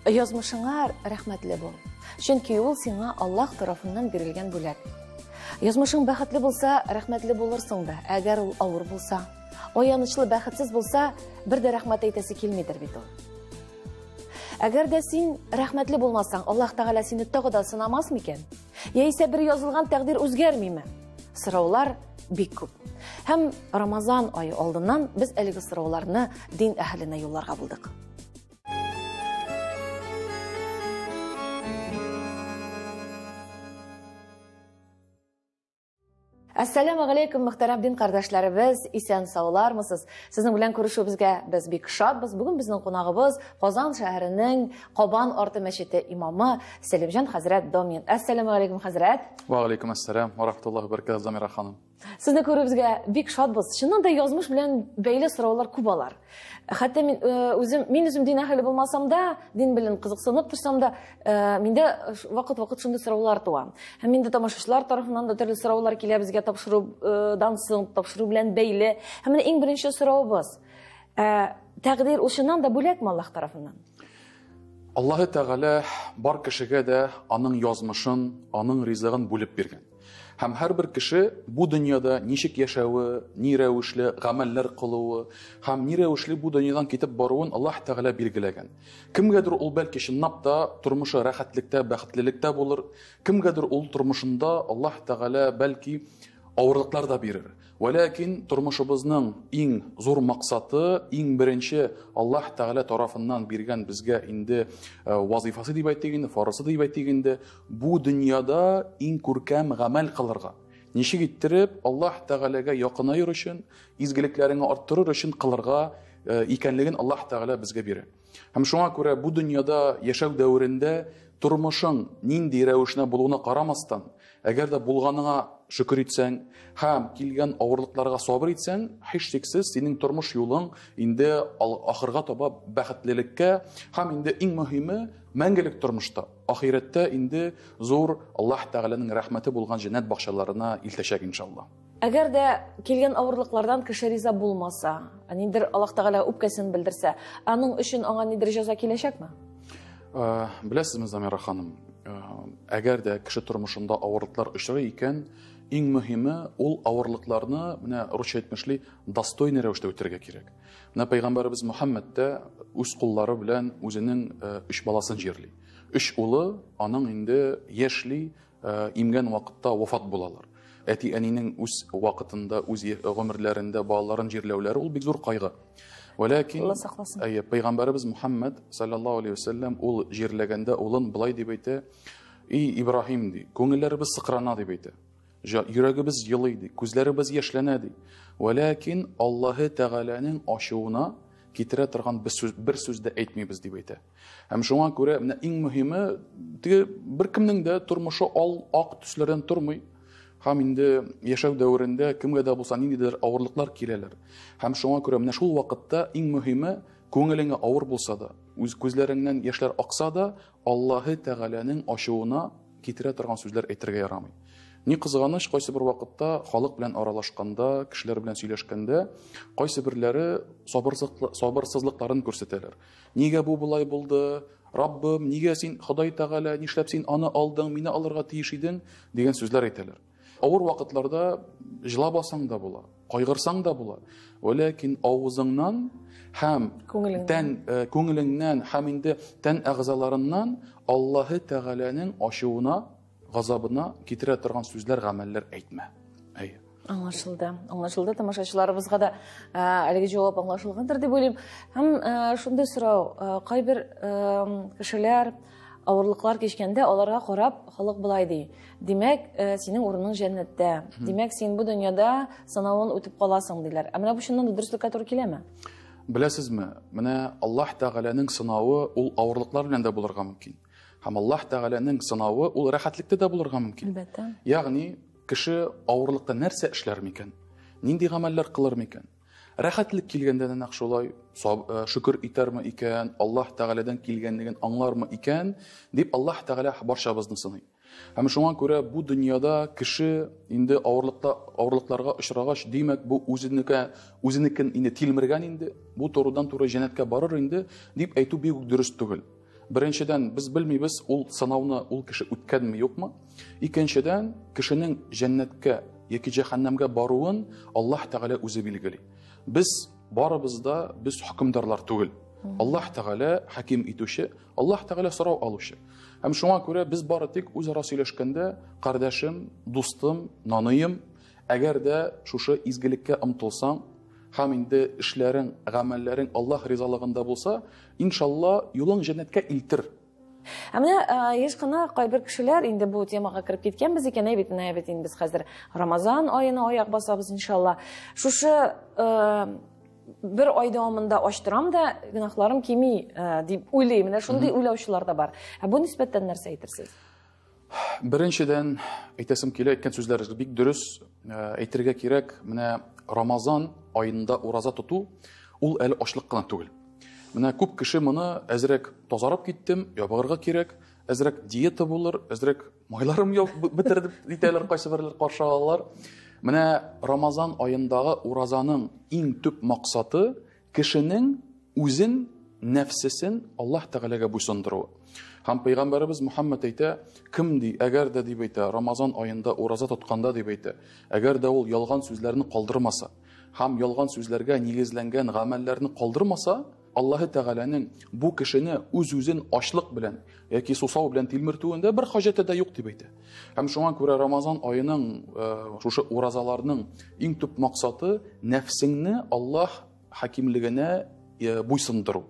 Язмышыңа рәхмәтле бул. Чөнки ул сиңа Аллаһ тарафыннан бирелгән бүләк. Язмышың бәхетле булса, рәхмәтле булырсың да. Әгәр ул авыр булса, аянычлы, бәхетсез булса, бер дә рәхмәт әйтәсе килмидер бит ул. Әгәр дә син рәхмәтле булмасаң, Аллаһ Тәгалә сине тагы да сынамас микән? Яисә бер язылган тәкъдир үзгәрмиме? Сораулар бик күп. Һәм Рамазан ае алдыннан без әлеге сорауларны дин әһеленә юлларга булдык. Әссәламу алейкум, мөхтәрәм дин кардәшләребез, исән саулармысыз? Сезнең белән күрешүебезгә без бик шатбыз. Бүген безнең кунагыбыз Казан шәһәренең Кабан арты мәчете имамы Сәлимҗан хәзрәт Домин. Әссәламу алейкум, хәзрәт. Ва алейкум ассалам ва рахматуллаһи ва баракатуһ, Замира ханым. Сезне күрүебезгә бик шатбыз. Чыннан да язмыш белән бәйле сораулар күп алар. Хәтта мин э, үзем мин үзем дин әһеле булмасам да, дин белән кызыксынып торсам да, э, миндә вакыт-вакыт шундый сораулар туа. Һәм инде тамашачылар тарафыннан да төрле сораулар килә безгә тапшырудан соң, тапшыру белән бәйле. Һәм менә иң беренче соравыбыз. Э, тәкъдир ул чыннан да бүләкме Аллаһ тарафыннан? Аллаһы Тәгалә бар кешегә дә аның язмышын, аның ризыгын бүлеп биргән. Һәм һәрбер кеше бу дөньяда ничек яшәве, ни рәвешле гамәлләр кылуы һәм ни рәвешле бу дөньядан китеп баруын Аллаһ Тәгалә билгеләгән. Кемгәдер ул бәлки чынлап та тормышы рәхәтлектә, бәхетлелектә булыр, кемгәдер ул тормышында Аллаһ Тәгалә бәлки авырлыклар да бирер. Вәләкин тормышыбызның иң зур максаты, иң беренче Аллаһ Тәгалә тарафыннан биргән безгә инде вазифасы дип әйтик инде, фарызы дип әйтик инде, бу дөньяда иң күркәм гамәл кылырга. Ничек иттереп Аллаһ Тәгаләгә якынаер өчен, изгелекләреңне арттырыр өчен кылырга икәнлеген Аллаһ Тәгалә безгә бирә. Һәм шуңа күрә бу дөньяда яшәү дәверендә тормышың нинди рәвешенә булуына карамастан, әгәр дә булганыңа шөкер итсәң һәм килгән авырлыкларга сабыр итсәң, һичшиксез синең тормыш юлың инде ахырга таба бәхетлелеккә һәм инде иң мөһиме мәңгелек тормышта, ахирәттә инде зур Аллаһ Тәгаләнең рәхмәте булган җәннәт бакчаларына илтәчәк иншалла. Әгәр дә килгән авырлыклардан кеше риза булмаса, ниндер Аллаһ Тәгалә үпкәсен белдерсә, аның өчен аңа нидер җәза киләчәкме? Беләсезме, Замира ханым, әгәр дә кеше тормышында авырлыклар очрый икән, иң мөһиме ул авырлыкларны, менә русча әйтмешли, достойный рәвештә үтәргә кирәк. Менә пәйгамбәребез Мөхәммәд тә үз куллары белән үзенең өч баласын җирли. Өч улы аның инде яшьли имгән вакытта вафат булалар. Әти-әнинең үз вакытында, үз гомерләрендә балаларын җирләүләре ул бик зур кайгы. Вәләкин, Алла сакласын. Әйе, пәйгамбәребез Мухаммад саллаллаһу алейхи вәсәлләм ул җирләгәндә улын былай дип әйтә: "И Ибраһим, ди, күңелләребез сыкрана дип әйтә. Йөрәгебез елый ди, күзләребез яшьләнә ди. Вәләкин Аллаһы Тәгаләнең ачуына китерә торган бер сүз, бер сүз дә әйтмибез дип әйтә. Һәм шуңа күрә менә иң мөһиме, теге беркемнең дә тормышы ал ак төсләрдән тормый. Һәм инде яшәү дәверендә кемгә дә булса ниндидер авырлыклар киләләр. Һәм шуңа күрә менә шул вакытта иң мөһиме, күңелеңә авыр булса да, үз күзләреңнән яшьләр акса да, Аллаһы Тәгаләнең ачуына китерә торган сүзләр әйтергә ярамый. Ни кызганыч, кайсы бер вакытта халык белән аралашканда, кешеләр белән сөйләшкәндә, кайсы берләре сабырсызлыкларын күрсәтәләр. Нигә бу болай булды? Раббым, нигә син, Ходай Тәгалә, нишләп син аны алдың, мине алырга тиеш идең, дигән сүзләр әйтәләр. Авыр вакытларда җылап алсаң да була, кайгырсаң да була. Вәләкин авызыңнан һәм тән, күңелеңнән һәм инде тән әгъзаларыннан Аллаһы Тәгаләнең ачуына, газабына китерә торган сүзләр, гамәлләр әйтмә. Әйе. Аңлашылды. Аңлашылды. Тамашачыларыбызга да әлеге җавап аңлашылгандыр дип уйлыйм. Һәм шундый сорау, кайбер кешеләр авырлыклар кичкәндә аларга карап халык былай ди: "Димәк, синең урының җәннәттә. Димәк, син бу дөньяда сынавын үтеп каласың", диләр. Ә менә бу чыннан да дөреслеккә туры киләме? Беләсезме, менә Аллаһ Тәгаләнең сынавы ул авырлыклар белән дә булырга мөмкин. Һәм Аллаһ Тәгаләнең сынавы ул рәхәтлектә дә булырга мөмкин. Әлбәттә. Ягъни кеше авырлыкта нәрсә эшләр микән? Нинди гамәлләр кылыр микән? Рәхәтлек килгәндә дә нәкъ шулай шөкер итәрме икән, Аллаһ Тәгаләдән килгәнлеген аңлармы икән, дип Аллаһ Тәгалә барчабызны сыный. Һәм шуңа күрә бу дөньяда кеше инде авырлыкларга очрагач, димәк, бу үзенекен инде тилмергән инде, бу турыдан-туры җәннәткә барыр инде, дип әйтү бик үк дөрес түгел. Беренчедән, без белмибез, ул сынауны ул кеше үткәнме, юкмы. Икенчедән, кешенең җәннәткә яки җәһәннәмгә баруын Аллаһ Тәгалә үзе билгели. Без барыбыз да без хөкемдарлар түгел. Аллаһ Тәгалә хаким итүче, Аллаһ Тәгалә сорау алучы. Һәм шуңа күрә без бары тик үзара сөйләшкәндә, кардәшем, дустым, наныем, әгәр дә шушы изгелеккә омтылсаң, һәм инде эшләрең, гамәлләрең Аллаһ ризалыгында булса, иншалла, юлың җәннәткә илтер. Ә менә еш кына кайбер кешеләр инде бу темага кереп киткәнбез икән, әй бит, менә бит инде без хәзер Рамазан аена аяк басабыз, иншалла. Шушы бер ай дәвамында ач торам да, гөнаһларым кими дип уйлыйм. Менә шундый уйлаучылар да бар. Ә бу нисбәттән нәрсә әйтерсез? Беренчедән, әйтәсем килә, әйткән сүзләрегез бик дөрес. Әйтергә кирәк, менә Рамазан аенда ураза тоту ул әле ачлык кына түгел. Менә күп кеше моны әзрәк тазарып киттем, ябыгырга кирәк, әзрәк диета булыр, әзрәк майларым бетер дип әйтәләр, кайсы берләр каршы алалар. Менә Рамазан аендагы уразаның иң төп максаты кешенең үзен, нәфсесен Аллаһ Тәгаләгә буйсындыруы. Һәм пәйгамбәребез Мухаммад әйтә, кем ди, әгәр дә дип әйтә, Рамазан аенда ураза тотканда дип әйтә, әгәр дә ул ялган сүзләрне калдырмаса һәм ялган сүзләргә нигезләнгән гамәлләрне калдырмаса, Аллаһы Тәгаләнең бу кешене үз-үзен ачлык белән яки сусау белән тилмертүендә бер хаҗәте дә юк дип әйтә. Һәм шуңа күрә Рамазан аеның шушы уразаларның иң төп максаты нәфсеңне Аллаһ хакимлегенә буйсындыру.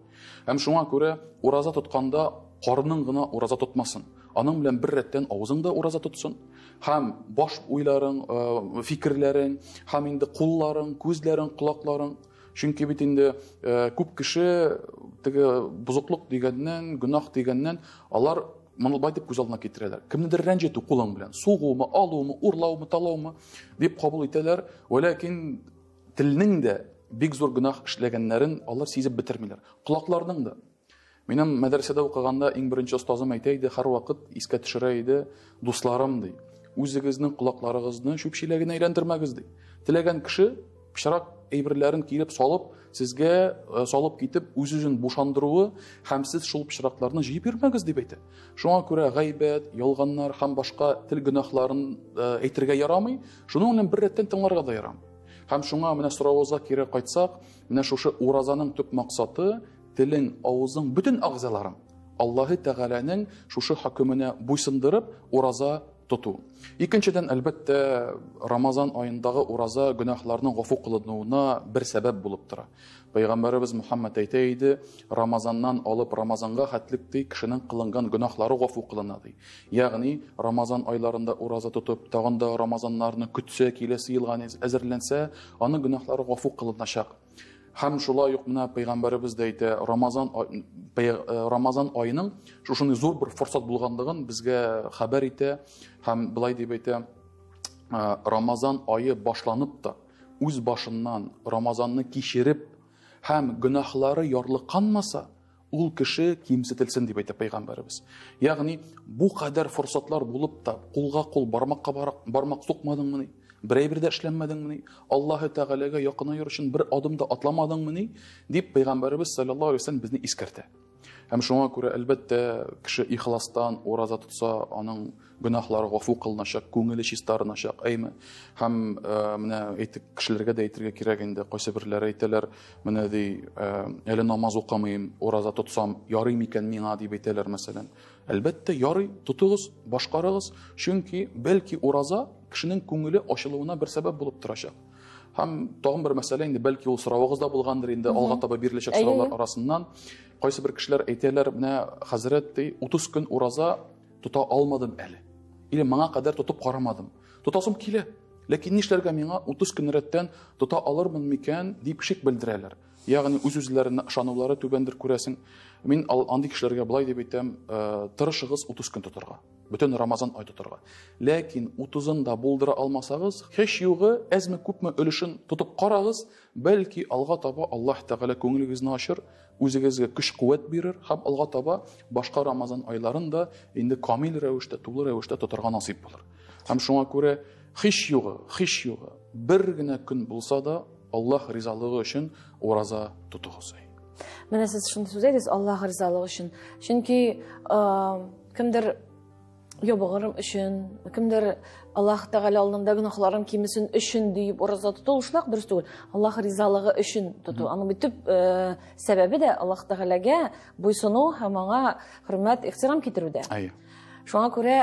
Һәм шуңа күрә ураза тотканда карның гына ураза тотмасын. Аның белән бер рәттән авызың да ураза тотсын. Һәм баш уйларың, фикерләрең, һәм инде кулларың, күзләрең, колакларың. Чөнки бит инде күп кеше теге бозыклык дигәннән, гөнаһ дигәннән алар моны былай дип күз алдына китерәләр. Кемнедер рәнҗетү кулың белән, сугумы, алумы, урлаумы, талаумы дип кабул итәләр. Вәләкин телнең дә бик зур гөнаһ эшләгәннәрен алар сизеп бетермиләр. Колакларның да. Минем мәдрәсәдә укыганда иң беренче остазым әйтә иде, һәрвакыт искә төшерә иде, дусларым ди, үзегезнең колакларыгызны чүп чиләгенә әйләндермәгез ди. Теләгән кеше пычрак әйберләрен килеп салып, сезгә салып китеп, үз-үзен бушандыруы һәм сез шул пычракларны җыеп йөрмәгез дип әйтә. Шуңа күрә гайбәт, ялганнар һәм башка тел гөнаһларын әйтергә ярамый, шуның белән бер рәттән тыңларга да ярамый. Һәм шуңа менә соравыбызга кире кайтсак, менә шушы уразаның төп максаты телең, авызың, бөтен әгъзаларың Аллаһы Тәгаләнең шушы хөкеменә буйсындырып ураза тоту. Икенчедән, әлбәттә, Рамазан аендагы ураза гөнаһларның гафу кылынуына бер сәбәп булып тора. Пәйгамбәребез Мухаммад әйтә иде, Рамазаннан алып Рамазанга хәтлек ди, кешенең кылынган гөнаһлары гафу кылына ди. Ягъни Рамазан айларында ураза тотып, тагын да Рамазаннарны көтсә, киләсе елга әзерләнсә, аның гөнаһлары гафу кылыначак. Һәм шулай ук менә пәйгамбәребез дә әйтә, Рамазан аеның шушындый зур бер форсат булганлыгын безгә хәбәр итә һәм былай дип әйтә, Рамазан ае башланып та үз башыннан Рамазанны кичереп һәм гөнаһлары ярлыканмаса, ул кеше кимсетелсен дип әйтә пәйгамбәребез. Ягъни бу кадәр форсатлар булып та кулга кул, бармакка бармак сукмадыңмыни? Бер әйбер дә эшләнмәдеңмени? Аллаһы Тәгаләгә якынаю өчен бер адым да атламадыңмыни? Дип пәйгамбәребез саллаллаһу алейһи ва сәлләм безне искәртә. Һәм шуңа күрә әлбәттә кеше ихластан ураза тотса, аның гөнаһлары гафу кылыначак, күңеле чистарыначак, әйме? Һәм менә әйтик, кешеләргә дә әйтергә кирәк инде, кайсы берләре әйтәләр, менә ди, әле намаз укымыйм, ураза тотсам, ярый микән миңа дип әйтәләр мәсәлән. Әлбәттә, ярый, тотыгыз, башкарыгыз, чөнки бәлки ураза кешенең күңеле ачылуына бер сәбәп булып торачак. Һәм тагын бер мәсьәлә инде, бәлки ул соравыгыз да булгандыр инде, алга таба биреләчәк сораулар арасыннан. Кайсы бер кешеләр әйтәләр, менә хәзрәт ди, 30 көн ураза тота алмадым әле. Или моңа кадәр тотып карамадым. Тотасым килә, ләкин нишләргә миңа 30 көн рәттән тота алырмын микән дип шик белдерәләр. Ягъни үз-үзләренә ышанулары түбәндер күрәсең. Мин андый кешеләргә былай дип әйтәм, тырышыгыз 30 көн тотарга. Бөтен Рамазан ай тотарга. Ләкин 30-ын да булдыра алмасагыз, һич югы әзме күпме өлешен тотып карагыз, бәлки алга таба Аллаһ Тәгалә күңелегезне ачыр, үзегезгә көч-куәт бирер һәм алга таба башка Рамазан айларын да инде камил рәвештә, тулы рәвештә тотарга насыйп булыр. Һәм шуңа күрә һич югы, һич югы бер генә көн булса да Аллаһ ризалыгы өчен ураза тотыгыз. Менә сез шуны сүз әйтегез, Аллаһ ризалыгы өчен. Чөнки кемдер ябыгырым өчен, кемдер Аллаһ Тәгалә алдында гөнаһларым кимесен өчен диеп ураза тоту, ул шулай дөрес түгел. Аллаһ ризалыгы өчен тоту. Аның бит төп сәбәбе дә Аллаһ Тәгаләгә буйсыну һәм аңа хөрмәт, ихтирам китерүдә. Әйе. Шуңа күрә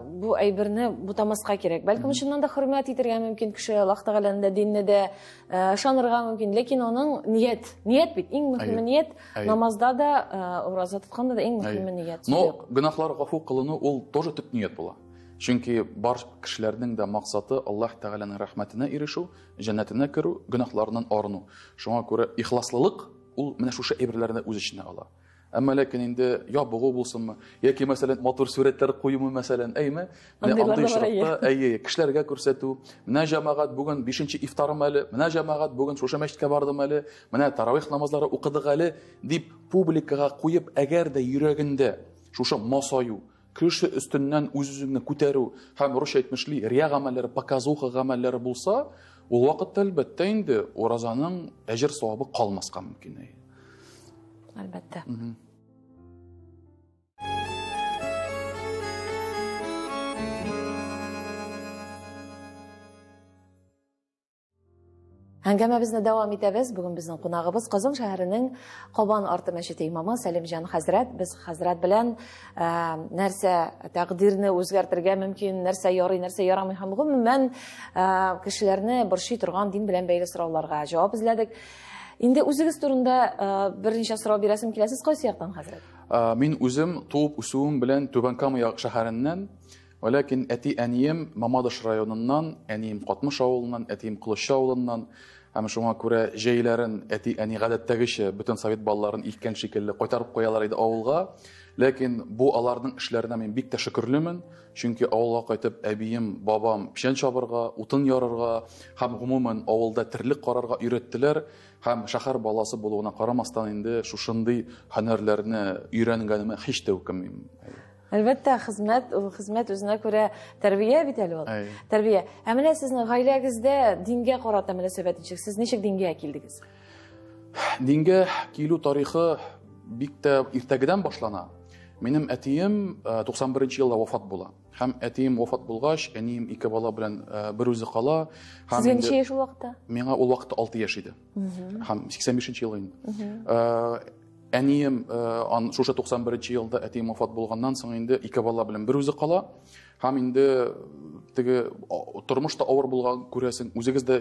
бу әйберне бутамаска кирәк. Бәлкем, чыннан да хөрмәт итәргә мөмкин кеше, Аллаһ Тәгаләне дә, динне дә ышанырга мөмкин, ләкин аның ният, ният бит, иң мөһиме ният, намазда да, ураза тотканда да иң мөһиме ният. Но гөнаһлар гафу кылыну ул тоже төп ният була. Чөнки бар кешеләрнең дә максаты Аллаһ Тәгаләнең рәхмәтенә ирешү, җәннәтенә керү, гөнаһларыннан арыну. Шуңа күрә ихласлылык ул менә шушы әйберләрне үз эченә ала. Әмма ләкин инде ябыгу булсынмы, яки мәсәлән матур сурәтләр куюмы мәсәлән, әйме? Менә андый очракта, әйе, кешеләргә күрсәтү, менә җәмәгать бүген 5нче ифтарым әле, менә җәмәгать бүген шушы мәчеткә бардым әле, менә таравих намазлары укыдык әле дип публикага куеп, әгәр дә йөрәгендә шушы масаю, кеше өстеннән үз-үзеңне күтәрү һәм русча әйтмешли рия гамәлләре, показуха гамәлләре булса, ул вакытта әлбәттә инде уразаның әҗер савабы калмаска мөмкин. Әлбәттә. Әңгәмәбезне дәвам итәбез. Бүген безнең кунагыбыз Казан шәһәренең Кабан арты мәчете имамы Сәлимҗан хәзрәт. Без хәзрәт белән нәрсә тәкъдирне үзгәртергә мөмкин, нәрсә ярый, нәрсә ярамый һәм гомумән кешеләрне борчый торган дин белән бәйле сорауларга җавап эзләдек. Инде үзегез турында берничә сорау бирәсем килә. Сез кайсы яктан, хәзрәт? Мин үзем туып үсүем белән Түбән Кама шәһәреннән. Вәләкин әти-әнием Мамадыш районыннан, әнием Катмыш авылыннан, әтием Кылыччы авылыннан. Һәм шуңа күрә җәйләрен әти-әни гадәттәгечә бөтен совет балаларын илткән шикелле кайтарып куялар иде авылга. Ләкин бу аларның эшләренә мин бик тә шөкерлемен. Чөнки авылга кайтып әбием, бабам печән чабырга, утын ярырга һәм гомумән авылда терлек карарга өйрәттеләр. Һәм шәһәр баласы булуына карамастан инде шушындый һөнәрләрне өйрәнгәнемә һич тә үкенмим. Әлбәттә, хезмәт, ул хезмәт үзенә күрә тәрбия бит әле ул. Тәрбия. Ә менә сезнең гаиләгездә дингә карата мөнәсәбәт ничек? Сез ничек дингә килдегез? Дингә килү тарихы бик тә иртәгедән башлана. Минем әтием 91 елда вафат була. Һәм әтием вафат булгач, әнием ике бала белән бер үзе кала. Сезгә ничә яшь ул вакытта? Миңа ул вакытта 6 яшь иде. Һәм 85 ел инде. Әнием шушы 91 елда әтием вафат булганнан соң инде ике бала белән бер үзе кала. Һәм инде теге тормыш та авыр булган, күрәсең, үзегез дә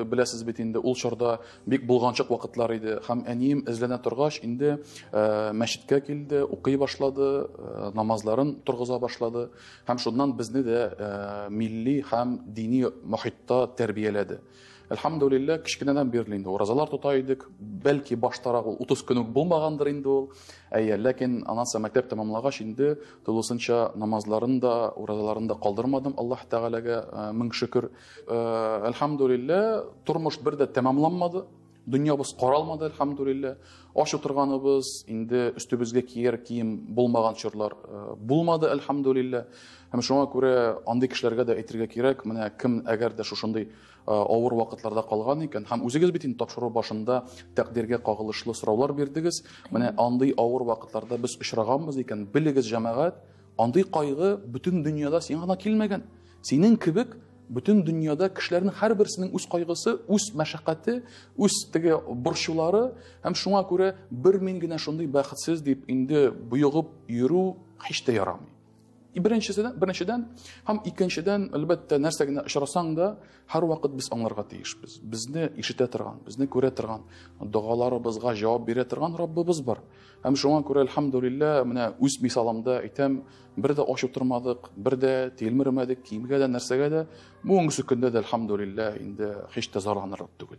беләсез бит инде, ул чорда бик булганчык вакытлар иде. Һәм әнием эзләнә торгач инде мәчеткә килде, укый башлады, намазларын торгыза башлады. Һәм шуннан безне дә милли һәм дини мохитта тәрбияләде. Әлхәмдүлилләһ, кечкенәдән бирле инде уразалар тота идек. Бәлки баштарак ул 30 көн үк булмагандыр инде ул. Әйе, ләкин аннан соң мәктәп тәмамлагач инде тулысынча намазларын да, уразаларын да калдырмадым. Аллаһ Тәгаләгә мең шөкер. Әлхәмдүлилләһ, тормыш бер дә тәмамланмады. Дөньябыз каралмады, әлхәмдүлилләһ. Ач утырганыбыз, инде өстебезгә кияр кием булмаган чорлар булмады, әлхәмдүлилләһ. Һәм шуңа күрә андый кешеләргә дә әйтергә кирәк, менә кем әгәр дә шушындый авыр вакытларда калган икән, һәм үзегез бит инде тапшыру башында тәкъдиргә кагылышлы сораулар бирдегез. Менә андый авыр вакытларда без очраганбыз икән, белегез, җәмәгать, андый кайгы бөтен дөньяда сиңа гына килмәгән. Синең кебек бөтен дөньяда кешеләрнең һәрберсенең үз кайгысы, үз мәшәкате, үз теге борчулары, һәм шуңа күрә бер мин генә шундый бәхетсез дип инде боегып йөрү һич тә ярамый. Беренчедән, һәм икенчедән, әлбәттә, нәрсә генә очрасаң да, һәрвакыт без аңларга тиешбез. Безне ишетә торган, безне күрә торган, догаларыбызга җавап бирә торган Раббыбыз бар. Һәм шуңа күрә, әлхәмдүлилләһ, менә үз мисалымда әйтәм, бер дә ач утырмадык, бер дә тилмермәдек, киемгә дә, нәрсәгә дә. Бүгенге көндә дә, әлхәмдүлилләһ, инде һич тә зарланырлык түгел.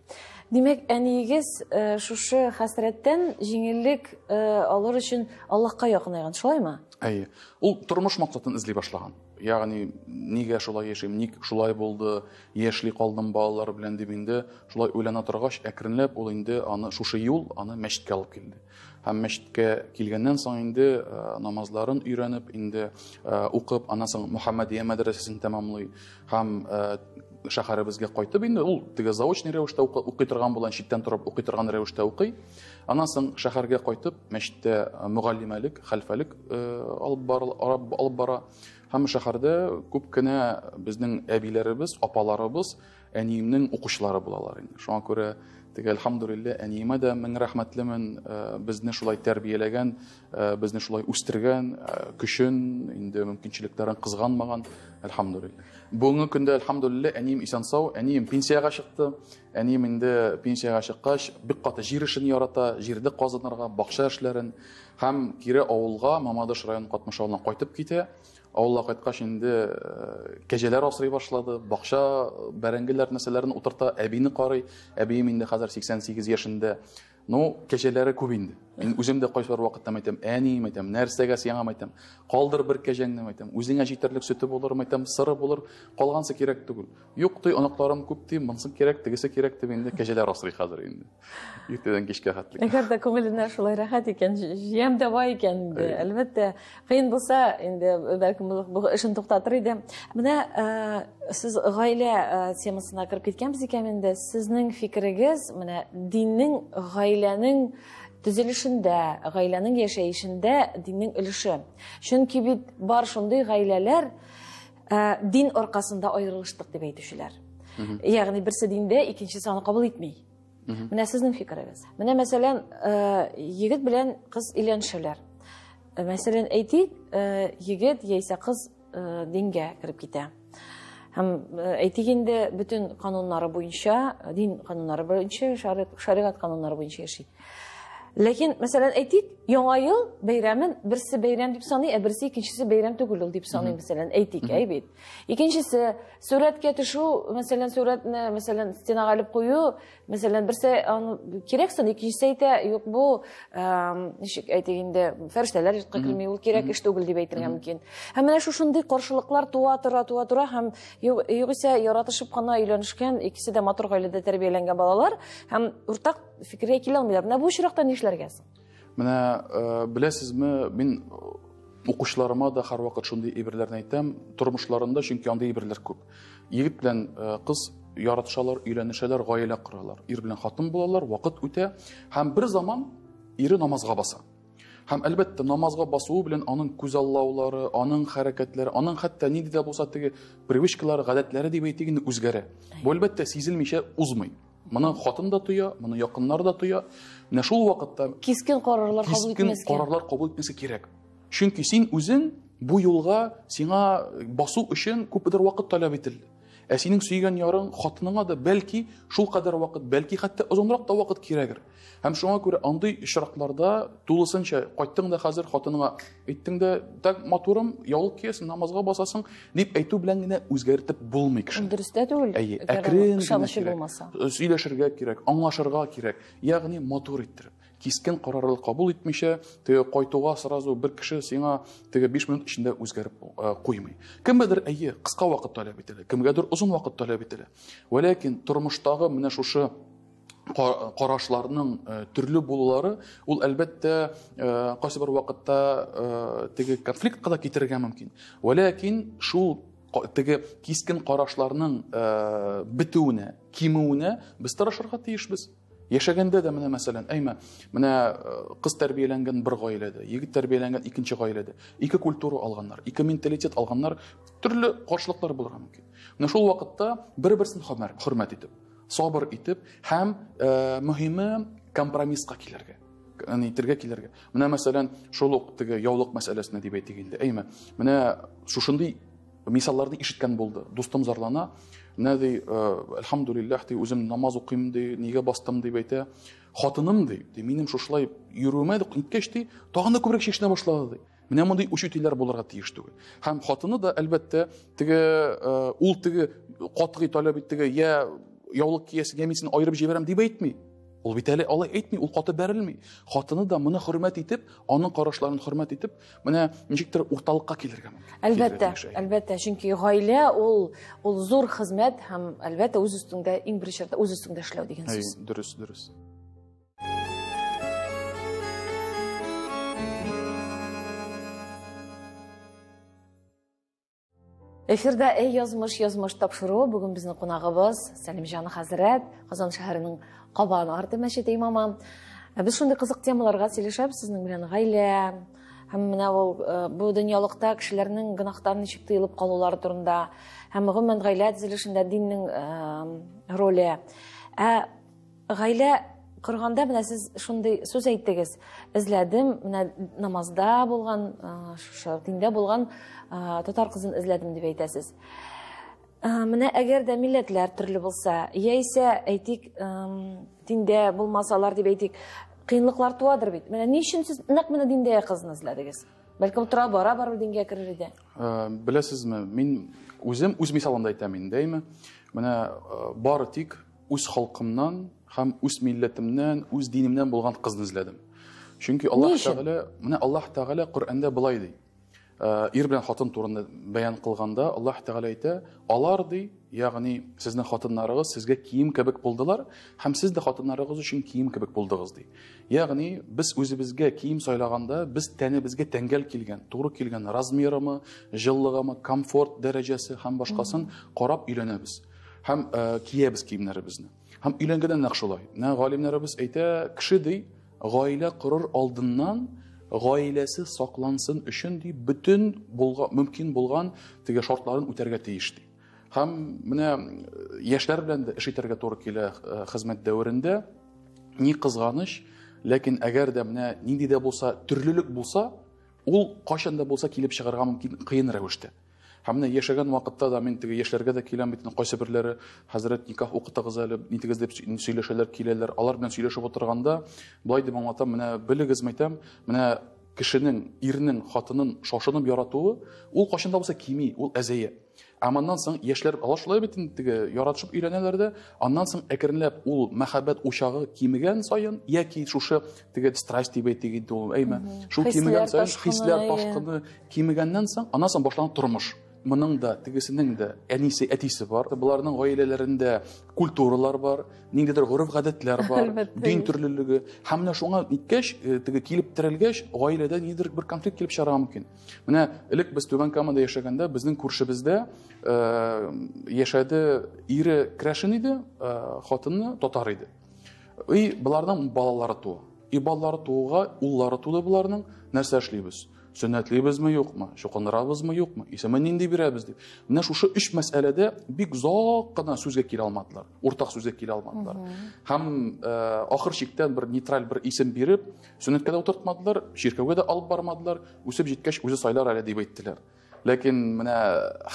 Димәк, әниегез шушы хәсрәттән җиңеллек алыр өчен Аллаһка якынайган, шулаймы? Әйе. Ул тормыш максатын эзли башлаган. Ягъни, нигә шулай яшим, ник шулай булды, яшьли калдым балалар белән дип инде шулай уйлана торгач, әкренләп ул инде аны шушы юл аны мәчеткә алып килде. Һәм мәчеткә килгәннән соң инде намазларын өйрәнеп, инде укып, аннан соң Мөхәммәдия мәдрәсәсен тәмамлый һәм шәһәребезгә кайтып инде ул теге заочный рәвештә укый торган була, читтән торып укый торган рәвештә укый. Аннан соң шәһәргә кайтып мәчеттә мөгаллимәлек, хәлфәлек алып бара. Һәм шәһәрдә күп кенә безнең әбиләребез, апаларыбыз әниемнең укучылары булалар инде. Шуңа күрә теге әлхәмдүлилләһ әниемә дә мең рәхмәтлемен, безне шулай тәрбияләгән, безне шулай үстергән, көчен, инде мөмкинчелекләрен кызганмаган, әлхәмдүлилләһ. Бүгенге көндә әлхәмдүлилләһ әнием исән-сау, әнием пенсиягә чыкты. Әнием инде пенсиягә чыккач, бик каты җир эшен ярата, җирдә казынырга, бакча эшләрен һәм кире авылга, Мамадыш районы Катмыш авылына кайтып китә. Авылга кайткач инде кәҗәләр асрый башлады, бакча, бәрәңгеләр нәрсәләрен утырта, әбине карый. Әбием инде хәзер 88 яшендә. Ну, кәҗәләре күп инде. Мин үзем дә кайсыбер вакытта әйтәм, әнием әйтәм, нәрсәгә сиңа әйтәм, калдыр бер кәҗәңне әйтәм, үзеңә җитәрлек сөте булыр әйтәм, сыры булыр, калгансы кирәк түгел. Юк ди, оныкларым күп ди, монысы кирәк, тегесе кирәк дип инде кәҗәләр асрый хәзер инде. Иртәдән кичкә хәтле. Әгәр дә күңеленә шулай рәхәт икән, җыям да бар икән инде. Әлбәттә, кыен булса, инде бәлкем бу эшен туктатыр иде. Менә сез гаилә темасына кереп киткәнбез икән инде. Сезнең фикерегез, менә диннең, гаиләнең төзелешендә, гаиләнең яшәешендә диннең өлеше. Чөнки бит бар шундый гаиләләр дин аркасында аерылыштык дип әйтүчеләр. Ягъни берсе диндә, икенчесе аны кабул итми. Менә сезнең фикерегез. Менә мәсәлән, егет белән кыз өйләнешәләр. Мәсәлән, әйтик, егет яисә кыз дингә кереп китә. Һәм әйтик инде бөтен кануннары буенча, дин кануннары буенча, шәригать кануннары буенча яши. Ләкин, мәсәлән, әйтик, Яңа ел бәйрәмен берсе бәйрәм дип саный, ә берсе икенчесе бәйрәм түгел ул дип саный, мәсәлән, әйтик, әй бит. Икенчесе, сурәткә төшү, мәсәлән, сурәтне, мәсәлән, стенага элеп кую, мәсәлән, берсе аны кирәк саный, икенчесе әйтә, юк, бу, ничек әйтик инде, фәрештәләр йортка керми, ул кирәк эш түгел дип әйтергә мөмкин. Һәм менә шушындый каршылыклар туа тора, туа тора, һәм югыйсә яратышып кына өйләнешкән, икесе дә матур гаиләдә тәрбияләнгән балалар һәм уртак фикергә килә алмыйлар. Менә бу очракта нишләргә соң? Менә беләсезме, мин укучыларыма да һәрвакыт шундый әйберләрне әйтәм, тормышларында, чөнки андый әйберләр күп. Егет белән кыз яратышалар, өйләнешәләр, гаилә коралар. Ир белән хатын булалар, вакыт үтә һәм бер заман ире намазга баса. Һәм әлбәттә намазга басуы белән аның күзаллаулары, аның хәрәкәтләре, аның хәтта нинди дә булса теге привычкалары, гадәтләре дип әйтик инде үзгәрә. Бу әлбәттә сизелмичә узмый. Моны хатын да тоя, моны якыннар да тоя. Менә шул вакытта кискен карарлар кабул итмәскә. Кискен карарлар кабул итмәскә кирәк. Чөнки син үзең бу юлга сиңа басу өчен күпмедер вакыт таләп ителде. Ә синең сөйгән ярың хатыныңа да бәлки шул кадәр вакыт, бәлки хәтта озынрак та вакыт кирәгер. Һәм шуңа күрә андый очракларда тулысынча кайттың да хәзер хатыныңа әйттең дә, так матурым, яулык киясең, намазга басасың дип әйтү белән генә үзгәртеп булмый кешене. Дөрес тә түгел. Әйе, әкрен ышанычы булмаса. Сөйләшергә кирәк, аңлашырга кирәк, ягъни матур иттереп. Кискен карарлар кабул итмичә, теге кайтуга сразу бер кеше сиңа теге 5 минут эчендә үзгәреп куймый. Кемгәдер әйе, кыска вакыт таләп ителә, кемгәдер озын вакыт таләп ителә. Вәләкин тормыштагы менә шушы карашларның төрле булулары, ул әлбәттә кайсы бер вакытта теге конфликтка да китерергә мөмкин. Вәләкин шул теге кискен карашларның бетүенә, кимүенә без тырышырга тиешбез. Яшәгәндә дә менә мәсәлән, әйме, менә кыз тәрбияләнгән бер гаиләдә, егет тәрбияләнгән икенче гаиләдә, ике культура алганнар, ике менталитет алганнар, төрле каршылыклар булырга мөмкин. Менә шул вакытта бер-берсен хөрмәт итеп, сабыр итеп һәм мөһиме компромисска килергә, әйтергә килергә. Менә мәсәлән, шул ук теге яулык мәсьәләсенә дип әйтик инде. Әйме, менә шушындый мисалларны ишеткән булды. Дустым зарлана, менә ди, әлхәмдүлилләһ ди, үзем намаз укыйм ди, нигә бастым дип әйтә. Хатыным ди, ди, минем шушылай йөрүемә дип киткәч ди, тагын да күбрәк чишенә башлады ди. Менә мондый учительләр булырга тиеш түгел. Һәм хатыны да әлбәттә теге ул теге катгый таләп итте, теге я яулык киясең, я мин сине аерып җибәрәм дип әйтми. Ул бит әле алай әйтми, ул каты бәрелми. Хатыны да моны хөрмәт итеп, аның карашларын хөрмәт итеп, менә ничектер урталыкка килергә мөмкин. Әлбәттә, әлбәттә, чөнки гаилә ул зур хезмәт һәм әлбәттә үз өстеңдә иң беренче чиратта үз өстеңдә эшләү дигән сүз. Дөрес, дөрес. Эфирда Эй язмыш язмыш тапшыруы. Бүген безнең кунагыбыз Сәлимҗан хәзрәт, Казан шәһәренең Кабан арты мәчете имамы. Без шундый кызык темаларга сөйләшәбез сезнең белән. Гаилә һәм менә ул бу дөньялыкта кешеләрнең гөнаһтан ничек тыелып калулары турында һәм гомумән гаилә төзелешендә диннең роле. Ә гаилә корганда менә сез шундый сүз әйттегез. Эзләдем, менә намазда булган, шушы диндә булган татар кызын эзләдем дип әйтәсез. Менә әгәр дә милләтләр төрле булса, яисә әйтик, диндә булмасалар дип әйтик, кыенлыклар туадыр бит. Менә ни өчен сез нәкъ менә диндә кызны эзләдегез? Бәлкем тора бара барып дингә керер иде. Беләсезме, мин үзем үз мисалымда әйтәм инде, әйме? Менә бары тик үз халкымнан һәм үз милләтемнән, үз динемнән булган кызны эзләдем. Чөнки Аллаһ Тәгалә, менә Аллаһ Тәгалә Коръәндә болай ди. Ир белән хатын турында бәян кылганда Аллаһ Тәгалә әйтә, алар ди, ягъни сезнең хатыннарыгыз сезгә кием кебек булдылар һәм сез дә хатыннарыгыз өчен кием кебек булдыгыз ди. Ягъни без үзебезгә кием сайлаганда без тәнебезгә тәңгәл килгән, туры килгән размерымы, җыллыгымы, комфорт дәрәҗәсе һәм башкасын карап өйләнәбез. Һәм киябез киемнәребезне. Һәм өйләнгәндә нәкъ шулай. Менә галимнәребез әйтә, кеше ди, гаилә корыр алдыннан гаиләсе саклансын өчен ди, бөтен булган, мөмкин булган теге шартларын үтәргә тиеш ди. Һәм менә яшьләр белән дә эш итәргә туры килә хезмәт дәверендә. Ни кызганыч, ләкин әгәр дә менә нинди дә булса төрлелек булса, ул кайчан да булса килеп чыгарга мөмкин кыен рәвештә. Һәм менә яшәгән вакытта да мин теге яшьләргә дә киләм бит, кайсы берләре хәзрәт никах укытыгыз әле, нитегез дип сөйләшәләр, киләләр. Алар белән сөйләшеп утырганда болай дип аңлатам, менә белегез, мәйтәм, менә кешенең, ирнең хатынын шашынып яратуы, ул кайчан да булса кими, ул әзәя. Ә моннан соң яшьләр, алар шулай бит инде теге яратышып өйләнәләр дә, аннан соң әкренләп ул мәхәббәт учагы кимегән саен, яки шушы теге страсть дип әйтик инде ул, әйме, шул кимегән саен хисләр ташкыны кимегәннән соң, аннан соң башлана тормыш. Моның да, тегесенең дә әнисе, әтисе бар. Боларның гаиләләрендә культуралар бар, ниндидер гореф-гадәтләр бар, дин төрлелеге. Һәм менә шуңа ниткәч, теге килеп терәлгәч, гаиләдә нидер бер конфликт килеп чыгарга мөмкин. Менә элек без Түбән Камада яшәгәндә, безнең күршебездә яшәде ире крәшен иде, хатыны татар иде. И боларның балалары туа. И балалары тууга, уллары туды боларның. Нәрсә эшлибез? Сөннәтлибезме, юкмы? Чукындырабызмы, юкмы? Исемен нинди бирәбез дип. Менә шушы өч мәсьәләдә бик озак кына сүзгә килә алмадылар. Уртак сүзгә килә алмадылар. Һәм ахыр чиктә бер нейтраль бер исем биреп, сөннәткә дә утыртмадылар, чиркәүгә дә алып бармадылар. Үсеп җиткәч үзе сайлар әле дип әйттеләр. Ләкин менә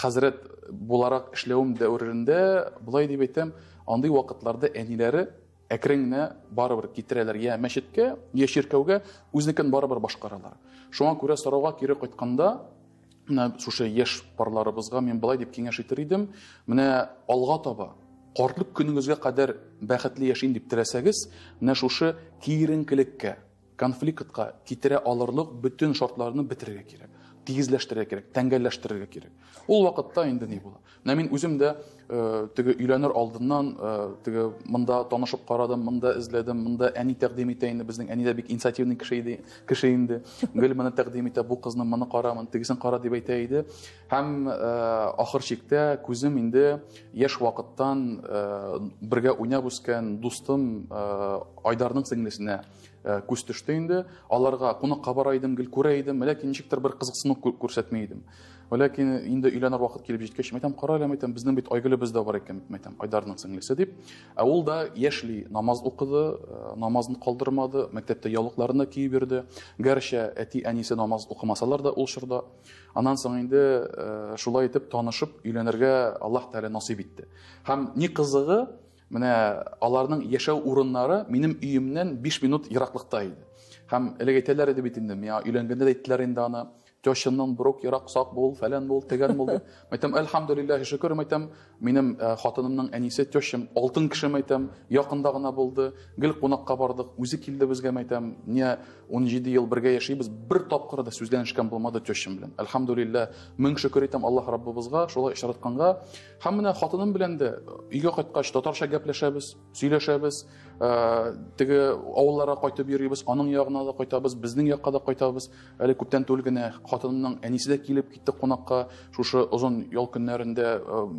хәзрәт буларак эшләвем дәверендә болай дип әйтәм, андый вакытларда әниләре әкрен генә барыбер китерәләр я мәчеткә, я чиркәүгә, үзенекен барыбер башкаралар. Шуңа күрә сорауга кире кайтканда, менә шушы яшь парларыбызга мин болай дип киңәш итер идем, менә алга таба картлык көнегезгә кадәр бәхетле яшим дип теләсәгез, менә шушы киеренкелеккә, конфликтка китерә алырлык бөтен шартларны бетерергә кирәк, тигезләштерергә кирәк, тәңгәлләштерергә кирәк. Ул вакытта инде ни була? Менә мин үзем дә теге өйләнер алдыннан теге монда танышып карадым, монда эзләдем, монда әни тәкъдим итә инде, безнең әни дә бик инициативный кеше иде, кеше инде. Гел моны тәкъдим итә, бу кызны моны кара, моны тегесен кара дип әйтә иде. Һәм ахыр чиктә күзем инде яшь вакыттан бергә уйнап үскән дустым Айдарның сеңлесенә күз төште инде. Аларга кунакка бара идем, гел күрә идем, ләкин ничектер бер кызыксыну күрсәтми идем. Ләкин инде өйләнер вакыт килеп җиткәч, мәйтәм, кара әле, мәйтәм, безнең бит Айгөлебез дә бар икән, мәйтәм, Айдарның сеңлесе дип. Ә ул да яшьли намаз укыды, намазын калдырмады, мәктәптә яулыкларын да киеп йөрде. Гәрчә әти-әнисе намаз укымасалар да ул чорда. Аннан соң инде шулай итеп танышып өйләнергә Аллаһ Тәгалә насыйп итте. Һәм ни кызыгы, менә аларның яшәү урыннары минем өемнән 5 минут ераклыкта иде. Һәм элек әйтәләр иде бит инде, миңа өйләнгәндә дә әйттеләр инде аны, тещаннан брук ерак сак бул, фәлән бул, тегән бул дип. Мәйтәм, әлхәмдүлилләһи шөкер, мәйтәм, минем хатынымның әнисе тещам алтын кеше, мәйтәм, якында гына булды, гел кунакка бардык, үзе килде безгә, мәйтәм, не 17 ел бергә яшибез, бер тапкыр да сүзләнешкән булмады тещам белән. Әлхәмдүлилләһ, мең шөкер итәм Аллаһ Раббыбызга, шулай очратканга. Һәм менә хатыным белән дә өйгә кайткач татарча гәпләшәбез, сөйләшәбез. Теге авылларга кайтып йөрибез, аның ягына да кайтабыз, безнең якка да кайтабыз. Әле күптән түгел генә хатынымның әнисе дә килеп китте кунакка. Шушы озын ял көннәрендә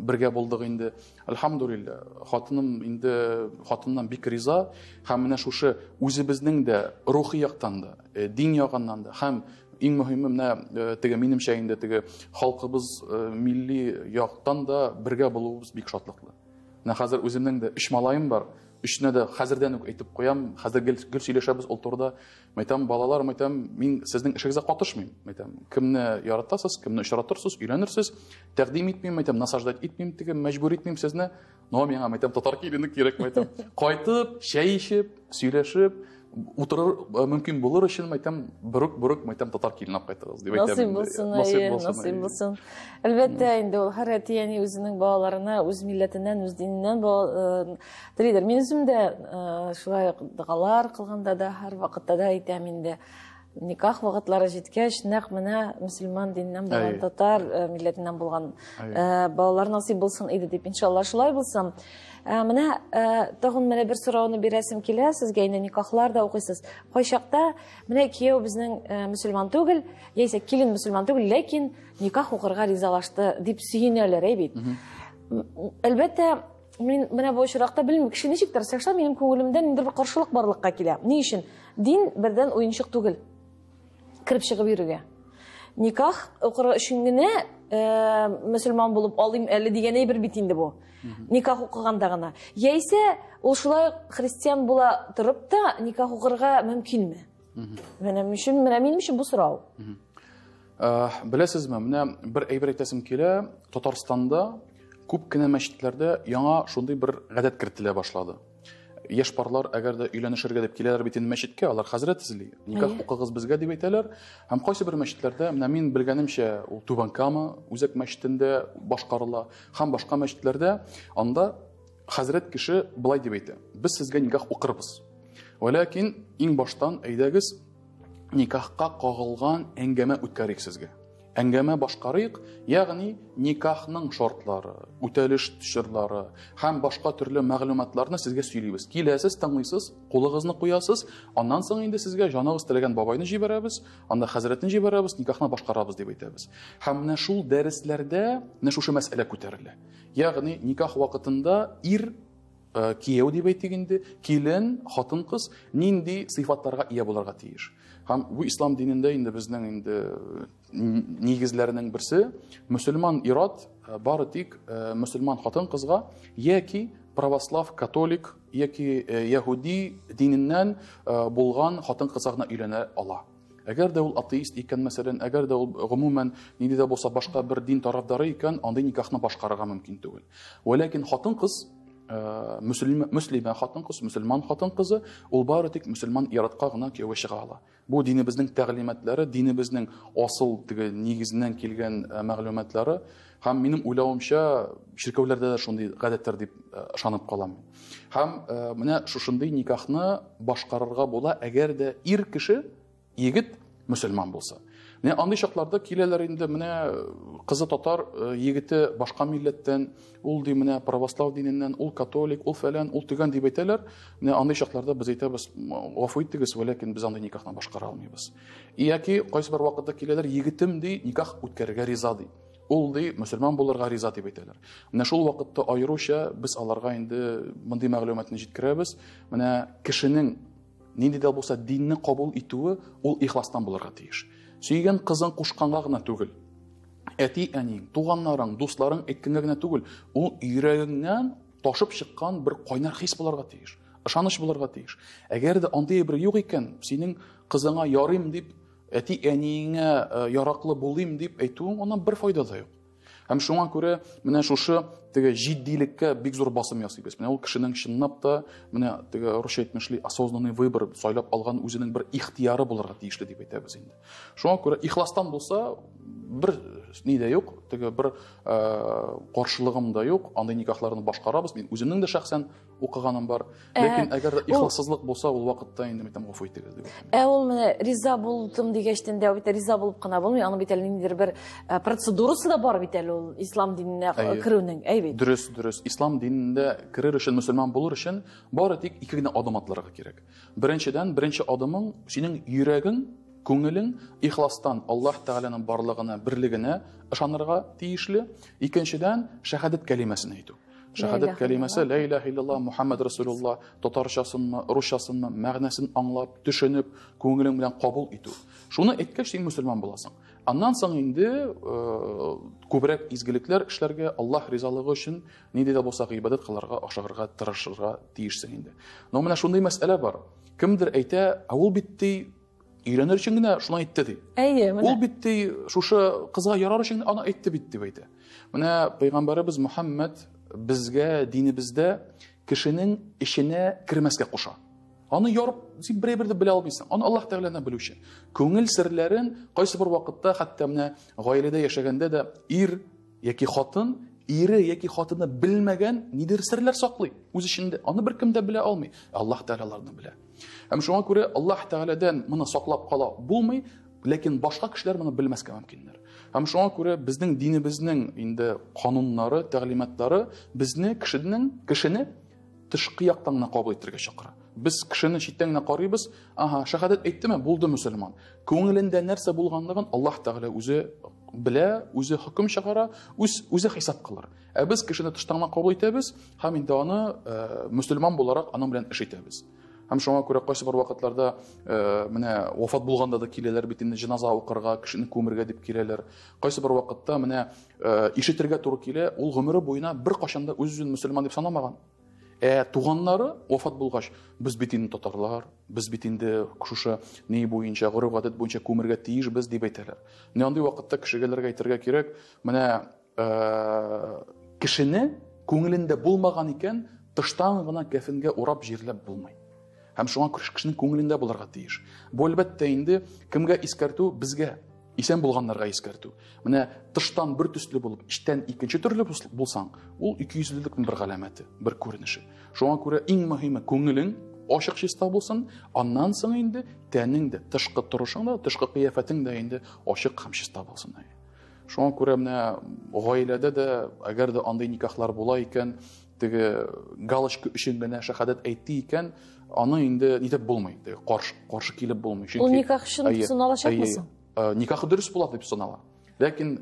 бергә булдык инде. Әлхәмдүлилләһ, хатыным инде хатыннан бик риза һәм менә шушы үзебезнең дә рухи яктан да, дин ягыннан да һәм иң мөһиме менә теге минемчә инде теге халкыбыз милли яктан да бергә булуыбыз бик шатлыклы. Менә хәзер үземнең дә өч малаем бар. Өченә дә хәзердән үк әйтеп куям, хәзер гел сөйләшәбез ул турыда. Мәйтәм, балалар, мәйтәм, мин сезнең эшегезгә катышмыйм. Мәйтәм, кемне яратасыз, кемне очратырсыз, өйләнерсез, тәкъдим итмим, мәйтәм, насаждать итмим, теге мәҗбүр итмим сезне. Но миңа, мәйтәм, татар килене кирәк, мәйтәм. Кайтып, чәй эчеп, сөйләшеп, утырыр мөмкин булыр өчен, мәйтәм, берүк, мәйтәм, татар килене алып кайтыгыз дип әйтәм. Насыйп булсын, насыйп булсын. Әлбәттә, инде ул һәр әти-әни үзенең балаларына үз милләтеннән, үз диненнән телидер. Мин үзем дә шулай догалар кылганда да, һәр вакытта да әйтәм инде. Никах вакытлары җиткәч, нәкъ менә мөселман диненнән булган, татар милләтеннән булган балалар насыйп булсын иде дип, иншалла шулай булсын. Менә тагын менә бер сорауны бирәсем килә сезгә, инде никахлар да укыйсыз. Кайчакта менә кияү безнең мөселман түгел, яисә килен мөселман түгел, ләкин никах укырга ризалашты дип сөенәләр, әй бит. Әлбәттә, мин менә бу очракта белмим, кеше ничек тырыша, шулай минем күңелемдә ниндидер бер каршылык барлыкка килә. Ни өчен? Дин бердән уенчык түгел. Кереп чыгып йөрергә. Никах укыр өчен генә мөселман булып алыйм әле дигән әйбер бит инде бу. Никах укыганда гына. Яисә ул шулай христиан була торып та никах укырга мөмкинме? Менә минем өчен бу сорау. Беләсезме, менә бер әйбер әйтәсем килә, Татарстанда күп кенә мәчетләрдә яңа шундый бер гадәт кертелә башлады. Яшь парлар әгәр дә өйләнешергә дип киләләр бит инде мәчеткә, алар хәзрәт эзли. Никах укыгыз безгә дип әйтәләр. Һәм кайсы бер мәчетләрдә, менә мин белгәнемчә, ул Түбән Кама үзәк мәчетендә башкарыла һәм башка мәчетләрдә, анда хәзрәт кеше былай дип әйтә: без сезгә никах укырбыз. Вәләкин иң баштан әйдәгез никахка кагылган әңгәмә үткәрик сезгә. Әңгәмә башкарыйк, ягъни никахның шартлары, үтәлеш чорлары һәм башка төрле мәгълүматларны сезгә сөйлибез. Киләсез, тыңлыйсыз, кулыгызны куясыз, аннан соң инде сезгә җаныгыз теләгән бабайны җибәрәбез, анда хәзрәтне җибәрәбез, никахны башкарабыз дип әйтәбез. Һәм менә шул дәресләрдә менә шушы мәсьәлә күтәрелә. Ягъни никах вакытында ир кияү дип әйтик инде, килен, хатын-кыз нинди сыйфатларга ия булырга тиеш. Һәм бу ислам динендә инде безнең инде нигезләренең берсе, мөселман ират бары тик мөселман хатын-кызга яки православ, католик яки яһүди диненнән булган хатын-кызга гына өйләнә ала. Әгәр дә ул атеист икән, мәсәлән, әгәр дә ул гомумән нинди дә булса башка бер дин тарафдары икән, андый никахны башкарырга мөмкин түгел. Вәләкин хатын-кыз, мөслимә хатын-кыз, мөселман хатын-кызы, ул бары тик мөселман иратка гына кияүгә чыга ала. Бу динебезнең тәгълиматлары, динебезнең асыл теге нигезеннән килгән мәгълүматлары һәм минем уйлавымча, чиркәүләрдә дә шундый гадәтләр дип ышанып калам. Һәм менә шушындый никахны башкарырга була, әгәр дә ир кеше, егет мөселман булса. Менә андый чакларда киләләр инде, менә кызы татар, егете башка милләттән, ул ди менә православ диненнән, ул католик, ул фәлән, ул төгән дип әйтәләр. Менә андый чакларда без әйтәбез, гафу итегез, вәләкин без андый никахны башкара алмыйбыз. Яки кайсы бер вакытта киләләр, егетем ди, никах үткәрергә риза ди. Ул ди, мөселман булырга риза дип әйтәләр. Менә шул вакытта аеруча без аларга инде мондый мәгълүматны җиткерәбез. Менә кешенең нинди дә булса динне кабул итүе ул ихластан булырга тиеш. Сөйгән кызың кушканга гына түгел. Әти-әниң, туганнарың, дусларың әйткәнгә генә түгел, ул йөрәгеңнән ташып чыккан бер кайнар хис булырга тиеш, ышаныч булырга тиеш. Әгәр дә андый бер юк икән, синең кызыңа ярыйм дип, әти-әниеңә яраклы булыйм дип әйтүең аннан бер файда да юк. Һәм шуңа күрә менә шушы теге җитдилеккә бик зур басым ясыйбыз. Менә ул кешенең чынлап та менә теге русча әйтмешли осознанный выбор, сайлап алган үзенең бер ихтыяры булырга тиешле дип әйтәбез инде. Шуңа күрә ихластан булса бер ни дә юк, теге бер каршылыгым да юк, андый никахларны башкарабыз. Мин үземнең дә шәхсән укыганым бар. Ләкин әгәр дә ихлассызлык булса, ул вакытта инде әйтәм, гафу итегез дип әйтәм. Ул менә риза булдым дигәчтен дә бит риза булып кына булмый, аның бит әле ниндидер бер процедурасы да бар бит әле ул ислам диненә керүнең, әй бит. Дөрес, дөрес. Ислам динендә керер өчен, мөселман булыр өчен бары тик ике генә адым атларга кирәк. Беренчедән, беренче адымың синең йөрәгең, күңелең ихластан Аллаһ Тәгаләнең барлыгына, берлегенә ышанырга тиешле. Икенчедән, шәһадәт кәлимәсен әйтү. Шәһадәт кәлимәсе ла илаһа иллаллаһ Мухаммад Расулуллаһ татарчасынмы, русчасынмы, мәгънәсен аңлап, төшенеп, күңелең белән кабул итү. Шуны әйткәч, син мөселман буласың. Аннан соң инде күбрәк изгелекләр эшләргә, Аллаһ ризалыгы өчен нинди дә булса гыйбадәт кылырга, ашыгырга тырышырга тиешсең инде. Но менә шундый мәсьәлә бар. Кемдер әйтә, ә ул бит ди өйләнер өчен генә шуны әйтте ди. Әйе, менә. Ул бит ди шушы кызга ярар өчен аны әйтте бит дип әйтә. Менә пәйгамбәребез Мухаммад безгә динебездә кешенең эченә кермәскә куша. Аны ярып, син берәй-бер дә белә алмыйсың. Аны Аллаһ Тәгалә белүче. Күңел серләрен кайсы бер вакытта, хәтта менә гаиләдә яшәгәндә дә ир яки хатын, ире яки хатыны белмәгән нидер серләр саклый үз эчендә. Аны беркем дә белә алмый. Аллаһ Тәгалә аларны белә. Һәм шуңа күрә Аллаһ Тәгаләдән моны саклап кала булмый, ләкин башка кешеләр моны белмәскә мөмкиннәр. Һәм шуңа күрә безнең динебезнең инде кануннары, тәгълиматлары безне кешене тышкы яктан гына кабул итәргә чакыра. Без кешене читтән генә карыйбыз, ага, шәһадәт әйттеме, булды мөселман. Күңелендә нәрсә булганлыгын Аллаһ Тәгалә үзе белә, үзе хөкем чыгара, үзе хисап кылыр. Ә без кешене тыштан гына кабул итәбез һәм инде аны мөселман буларак аның белән эш итәбез. Һәм шуңа күрә кайсы бер вакытларда менә вафат булганда да киләләр бит инде җеназа укырга, кешене күмергә дип киләләр. Кайсы бер вакытта менә ишетергә туры килә, ул гомере буена бер кашан да үз-үзен мөселман дип санамаган. Туганнары вафат булгач, без бит инде татарлар, без бит инде шушы ни буенча, гореф-гадәт буенча күмергә тиешбез дип әйтәләр. Менә андый вакытта кешеләргә әйтергә кирәк, менә кешене күңелендә булмаган икән, тыштан гына кәфенгә урап җирләп булмый. Һәм шуңа күрә кешенең күңелендә булырга тиеш. Бу әлбәттә инде кемгә искәртү? Безгә, исән булганнарга искәртү. Менә тыштан бер төсле булып, эчтән икенче төрле булсаң, ул икейөзлелекнең бер галәмәте, бер күренеше. Шуңа күрә иң мөһиме күңелең ачык чиста булсын, аннан соң инде тәнең дә, тышкы торышың да, тышкы кыяфәтең дә инде ачык һәм чиста булсын. Шуңа күрә менә гаиләдә дә, әгәр дә андый никахлар була икән, теге галочка өчен генә шәһадәт әйтте икән, аны инде нитеп булмый, теге каршы килеп булмый. Ул никах өчен саналачакмы соң? Никах дөрес була дип санала. Ләкин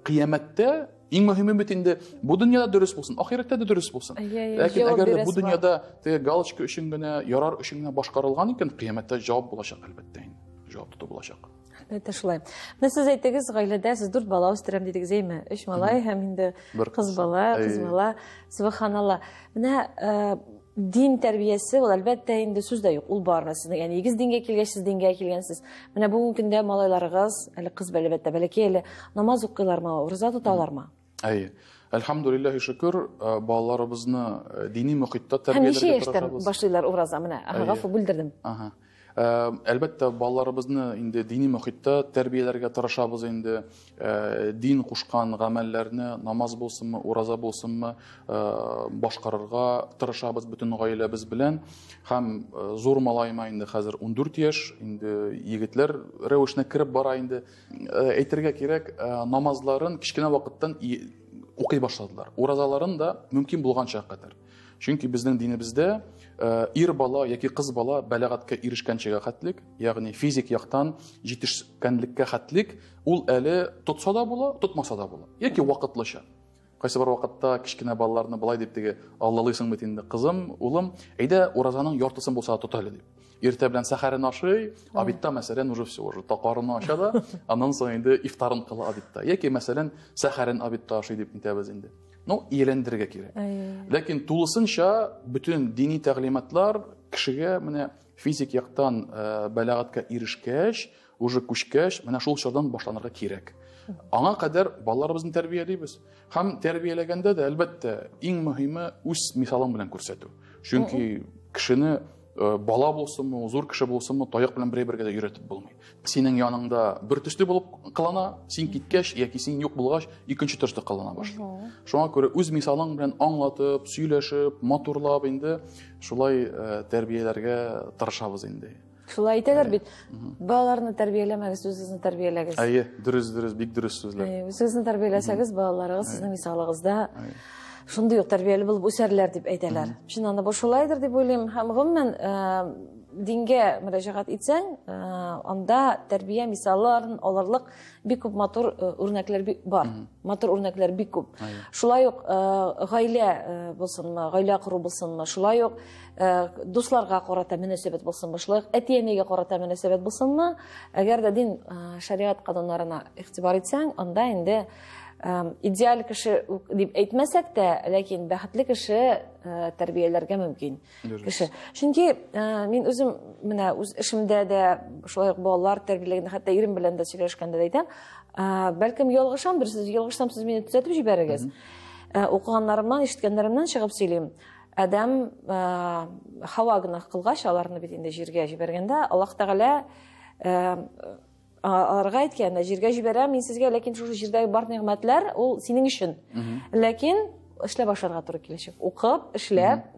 кыямәттә иң мөһиме бит инде бу дөньяда дөрес булсын, ахирәттә дә дөрес булсын. Ләкин әгәр дә бу дөньяда теге галочка өчен генә, ярар өчен генә башкарылган икән, кыямәттә җавап булачак әлбәттә инде. Җавап тоту булачак. Әлбәттә шулай. Менә сез әйттегез, гаиләдә сез 4 бала үстерәм дидегез, әйме? 3 малай һәм инде кыз бала, кыз бала. Субханалла. Менә дин тәрбиясе ул әлбәттә инде сүз дә юк, ул бар. Сезнең әниегез дингә килгәч, сез дингә килгәнсез. Менә бүгенге көндә малайларыгыз, әле кыз әлбәттә бәләкәй әле, намаз укыйлармы, ураза тоталармы? Әйе. Әлхәмдүлилләһи шөкер, балаларыбызны дини мөхиттә тәрбияләргә тырышабыз. Һәм ничә яшьтән башлыйлар ураза? Менә, гафу, бүлдердем. Ага. Әлбәттә, балаларыбызны инде дини мөхиттә тәрбияләргә тырышабыз инде. Дин кушкан гамәлләрне, намаз булсынмы, ураза булсынмы, башкарырга тырышабыз бөтен гаиләбез белән. Һәм зур малаема инде хәзер 14 яшь, инде егетләр рәвешенә кереп бара инде. Әйтергә кирәк, намазларын кечкенә вакыттан укый башладылар. Уразаларын да мөмкин булганча кадәр. Чөнки безнең динебездә ир бала яки кыз бала бәләгатькә ирешкәнчегә хәтлек, ягъни физик яктан җитешкәнлеккә хәтлек, ул әле тотса да була, тотмаса да була, яки вакытлыча. Кайсы бер вакытта кечкенә балаларны былай дип теге аллалыйсың бит инде, кызым, улым, әйдә уразаның яртысын булса да тот әле дип. Иртә белән сәхәрен ашый, обедта, мәсәлән, уже все, уже карыны аша да, аннан соң инде ифтарын кыла обедта. Яки, мәсәлән, сәхәрен обедта ашый дип әйтәбез инде. Ну, ияләндерергә кирәк. Ләкин тулысынча бөтен дини тәгълиматлар кешегә менә физик яктан бәләгатькә ирешкәч, уже күчкәч, менә шул чордан башланырга кирәк. Аңа кадәр балаларыбызны тәрбиялибез. Һәм тәрбияләгәндә дә, әлбәттә, иң мөһиме үз мисалың белән күрсәтү. Чөнки кешене бала булсынмы, зур кеше булсынмы, таяк белән бер-бергә дә өйрәтеп булмый. Синең яныңда бер төсле булып кылана, син киткәч яки син юк булгач, икенче төсле кылана башлый. Шуңа күрә үз мисалың белән аңлатып, сөйләшеп, матурлап инде шулай тәрбияләргә тырышабыз инде. Шулай әйтәләр бит. Балаларны тәрбияләмәгез, үзегезне тәрбияләгез. Әйе, дөрес, дөрес, бик дөрес сүзләр. Үзегезне тәрбияләсәгез, балаларыгыз сезнең мисалыгызда Шундый ук тәрбияле булып үсәрләр дип әйтәләр. Чыннан да бу шулайдыр дип уйлыйм. Һәм гомумән, дингә мөрәҗәгать итсәң, анда тәрбия мисалларын алырлык бик күп матур үрнәкләр бик бар. Матур үрнәкләр бик күп. Шулай ук гаилә булсынмы, гаилә кору булсынмы, шулай ук дусларга карата мөнәсәбәт булсынмы, шулай ук әти-әнигә карата мөнәсәбәт булсынмы, әгәр дә дин шәригать кануннарына игътибар итсәң, анда инде идеаль кеше дип әйтмәсәк тә, ләкин бәхетле кеше тәрбияләргә мөмкин кеше. Чөнки мин үзем менә үз эшемдә дә шулай ук балалар тәрбияләгәндә, хәтта ирем белән дә сөйләшкәндә дә әйтәм, бәлкем ялгышам, бер сүз ялгышсам, сез мине төзәтеп җибәрегез. Укыганнарымнан, ишеткәннәремнән чыгып сөйлим. Адәм Хава гөнаһ кылгач, аларны бит инде җиргә җибәргәндә, Аллаһ Тәгалә аларга әйткән, җиргә җибәрәм мин сезгә, ләкин шушы җирдәге бар нигъмәтләр ул синең өчен. Ләкин эшләп ашарга туры киләчәк. Укып, эшләп,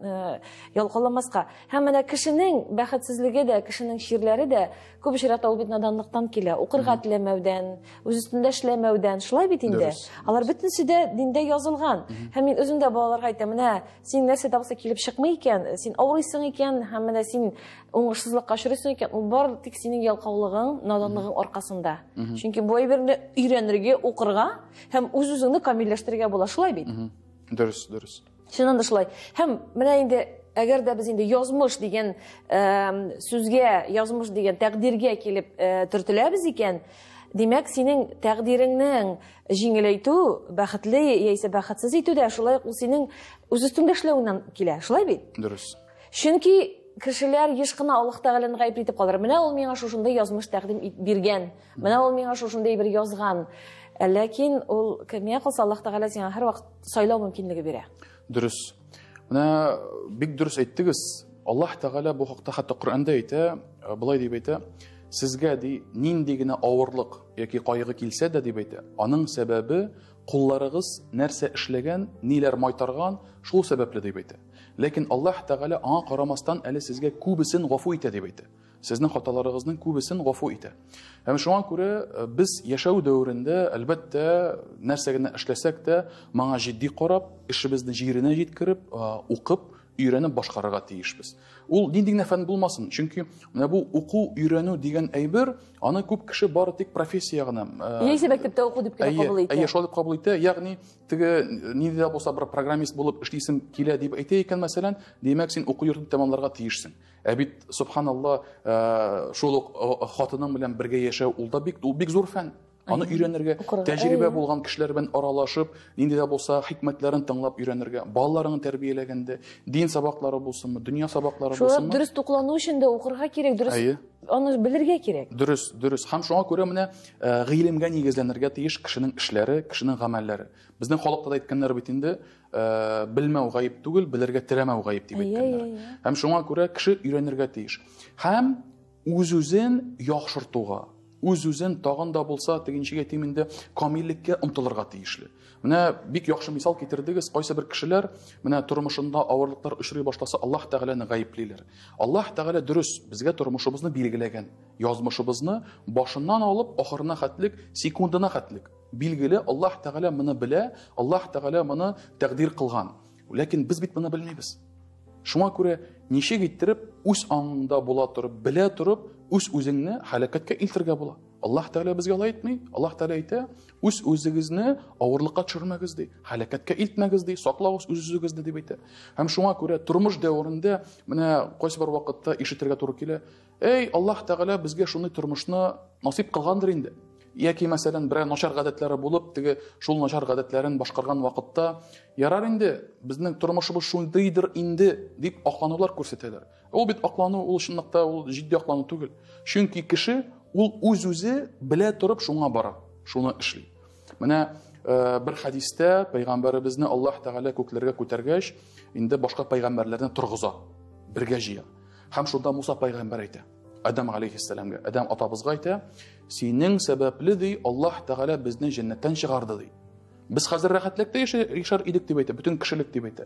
ялкауламаска. Һәм менә кешенең бәхетсезлеге дә, кешенең чирләре дә күп очракта ул бит наданлыктан килә. Укырга теләмәүдән, үз өстендә эшләмәүдән. Шулай бит инде. Алар бөтенесе дә диндә язылган. Һәм мин үзем дә балаларга әйтәм, менә син нәрсә дә булса килеп чыкмый икән, син авырыйсың икән, һәм менә син уңышсызлыкка очрыйсың икән, ул бары тик синең ялкаулыгың, наданлыгың аркасында. Чөнки бу әйберне өйрәнергә, укырга һәм үз-үзеңне камилләштерергә була, шулай бит? Дөрес, дөрес. Чыннан да шулай. Һәм менә инде әгәр дә без инде язмыш дигән сүзгә, язмыш дигән тәкъдиргә килеп төртеләбез икән, димәк, синең тәкъдиреңнең җиңеләйтү, бәхетле яисә бәхетсез итү дә шулай ук ул синең үз өстеңдә эшләвеңнән килә, шулай бит? Дөрес. Чөнки кешеләр еш кына Аллаһ Тәгаләне гаепле итеп калыр. Менә ул миңа шушындый язмыш тәкъдим биргән. Менә ул миңа шушындый бер язган. Ләкин ул миңа калса Аллаһ Тәгалә сиңа һәрвакыт сайлау мөмкинлеге бирә. Дөрес. Менә бик дөрес әйттегез. Аллаһ Тәгалә бу хакта хәтта Коръәндә әйтә, былай дип әйтә: Сезгә ди нинди генә авырлык яки кайгы килсә дә дип әйтә, аның сәбәбе кулларыгыз нәрсә эшләгән, ниләр майтарган, шул сәбәпле дип әйтә. Ләкин Аллаһ Тәгалә аңа карамастан әле сезгә күбесен гафу итә дип әйтә. Сезнең хаталарыгызның күбесен гафу итә. Һәм шуңа күрә без яшәү дәверендә, әлбәттә, нәрсә генә эшләсәк тә, моңа җитди карап, эшебезне җиренә җиткереп, укып, өйрәнеп башкарырга тиешбез. Ул нинди генә фән булмасын, чөнки менә бу уку, өйрәнү дигән әйбер, аны күп кеше бары тик профессия гына, Яисә мәктәптә уку дип кенә кабул итә. Әйе, шулай дип кабул итә. Ягъни теге нинди дә булса бер программист булып эшлисем килә дип әйтә икән, мәсәлән, димәк, син уку йортын тәмамларга тиешсең. Ә бит, субханалла, шул ук хатының белән бергә яшәү, ул да бик, ул бик зур фән. Аны өйрәнергә, тәҗрибә булган кешеләр белән аралашып, нинди дә булса хикмәтләрен тыңлап өйрәнергә, балаларыңны тәрбияләгәндә, дин сабаклары булсынмы, дөнья сабаклары булсынмы? Шулай дөрес туклану өчен дә укырга кирәк, дөрес аны белергә кирәк. Дөрес, дөрес. Һәм шуңа күрә менә гыйлемгә нигезләнергә тиеш кешенең эшләре, кешенең гамәлләре. Безнең халыкта да әйткәннәр бит инде, белмәү гаеп түгел, белергә теләмәү гаеп дип әйткәннәр. Һәм шуңа күрә кеше өйрәнергә тиеш. Һәм үз-үзен яхшыртуга, үз-үзен тагын да булса, тегенчегә әйтим инде, камиллеккә омтылырга тиешле. Менә бик яхшы мисал китердегез, кайсы бер кешеләр менә тормышында авырлыклар очрый башласа, Аллаһ Тәгаләне гаеплиләр. Аллаһ Тәгалә дөрес, безгә тормышыбызны билгеләгән, язмышыбызны башыннан алып ахырына хәтлек, секундына хәтлек. Билгеле, Аллаһ Тәгалә моны белә, Аллаһ Тәгалә моны тәкъдир кылган. Ләкин без бит моны белмибез. Шуңа күрә ничек иттереп үз аңыңда була торып, белә торып, үз үзеңне һәлакәткә илтергә була. Аллаһ Тәгалә безгә алай әйтми. Аллаһ Тәгалә әйтә, үз үзегезне авырлыкка төшермәгез ди, һәлакәткә илтмәгез ди, саклагыз үз үзегезне дип әйтә. Һәм шуңа күрә тормыш дәверендә менә кайсы бер вакытта ишетергә туры килә. Эй, Аллаһ Тәгалә безгә шундый тормышны насыйп кылгандыр инде. Яки, мәсәлән, берәр начар гадәтләре булып, теге шул начар гадәтләрен башкарган вакытта, ярар инде, безнең тормышыбыз шундыйдыр инде, дип акланулар күрсәтәләр. Ул бит аклану, ул чынлыкта ул җитди аклану түгел. Чөнки кеше ул үз-үзе белә торып шуңа бара, шуны эшли. Менә бер хәдистә пәйгамбәребезне Аллаһ Тәгалә күкләргә күтәргәч, инде башка пәйгамбәрләрне торгыза, бергә җыя. Һәм шунда Муса пәйгамбәр әйтә, Адәм алейхиссәламгә, Адәм атабызга әйтә, синең сәбәпле ди, Аллаһ Тәгалә безне җәннәттән чыгарды ди. Без хәзер рәхәтлектә яшәр идек дип әйтә, бөтен кешелек дип әйтә.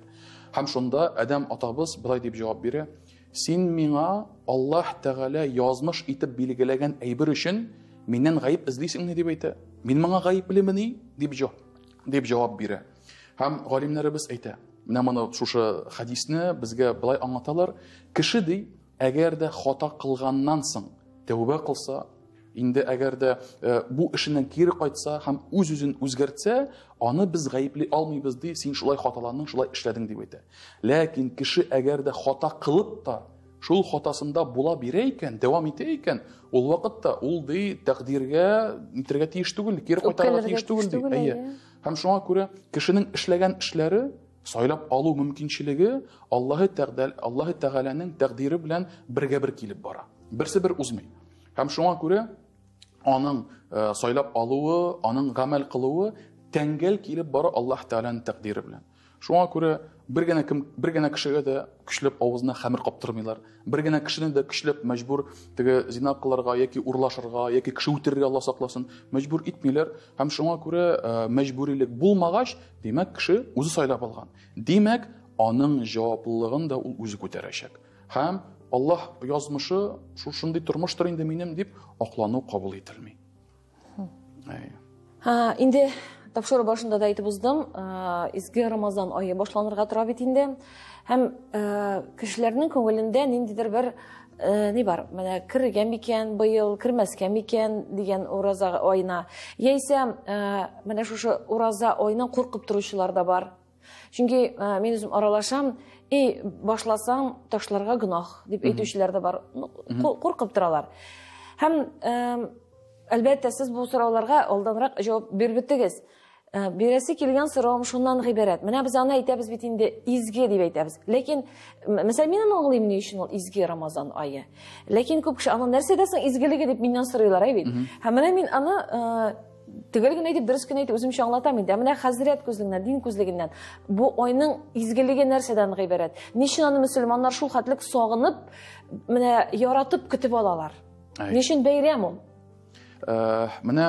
Һәм шунда Адәм атабыз былай дип җавап бирә: син миңа Аллаһ Тәгалә язмыш итеп билгеләгән әйбер өчен миннән гаеп эзлисеңме дип әйтә. Мин моңа гаеплемени дип җавап бирә. Һәм галимнәребез әйтә, менә моны шушы хәдисне безгә былай аңлаталар, кеше ди, әгәр дә хата кылганнан соң тәүбә кылса, инде әгәр дә бу эшеннән кире кайтса һәм үз-үзен үзгәртсә, аны без гаепли алмыйбыз ди, син шулай хаталандың, шулай эшләдең дип әйтә. Ләкин кеше әгәр дә хата кылып та, шул хатасында була бирә икән, дәвам итә икән, ул вакытта ул ди тәкъдиргә нитәргә тиеш түгел, кире кайтарырга тиеш түгел ди. Әйе. Һәм шуңа күрә кешенең эшләгән эшләре сайлап алу мөмкинчелеге Аллаһы Тәгалә, Аллаһы Тәгаләнең тәкъдире белән бергә-бер килеп бара. Берсе бер узмый. Һәм шуңа күрә аның сайлап алуы, аның гамәл кылуы тәңгәл килеп бара Аллаһ Тәгаләнең тәкъдире белән. Шуңа күрә бер генә кем, бер генә кешегә дә көчләп авызына хәмер каптырмыйлар. Бер генә кешене дә көчләп мәҗбүр теге зина кылырга яки урлашырга, яки кеше үтерергә, Алла сакласын, мәҗбүр итмиләр. Һәм шуңа күрә мәҗбүрилек булмагач, димәк, кеше үзе сайлап алган. Димәк, аның җаваплылыгын да ул үзе күтәрәчәк. Һәм Аллаһ язмышы шушындый тормыштыр инде минем дип аклану кабул ителми. Инде тапшыру башында да әйтеп уздым, изге Рамазан ае башланырга тора бит инде. Һәм кешеләрнең күңелендә ниндидер бер ни бар, менә керергә микән быел, кермәскә микән дигән ураза аена. Яисә менә шушы ураза аеннан куркып торучылар да бар. Чөнки мин үзем аралашам, и башласаң ташларга гөнаһ дип әйтүчеләр дә бар. Куркып торалар. Һәм әлбәттә, сез бу сорауларга алданрак җавап биреп беттегез. Бирәсе килгән соравым шуннан гыйбарәт. Менә без аны әйтәбез бит инде, изге дип әйтәбез. Ләкин, мәсәлән, мин аны аңлыйм, ни өчен ул изге Рамазан ае. Ләкин күп кеше аны нәрсәдә соң изгелеге дип миннән сорыйлар, әй бит. Һәм менә мин аны төгәл генә әйтеп, дөрес кенә әйтеп, үземчә аңлатам инде. Ә менә хәзрәт күзлегеннән, дин күзлегеннән бу айның изгелеге нәрсәдән гыйбарәт? Ни өчен аны мөселманнар шул хәтлек сагынып, менә яратып көтеп алалар? Ни өчен бәйрәм ул? Менә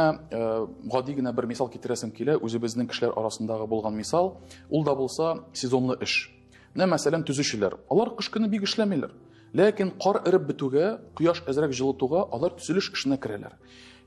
гади генә бер мисал китерәсем килә, үзебезнең кешеләр арасындагы булган мисал, ул да булса сезонлы эш. Менә мәсәлән төзүчеләр, алар кыш көне бик эшләмиләр. Ләкин кар эреп бетүгә, кояш әзрәк җылытуга, алар төзелеш эшенә керәләр.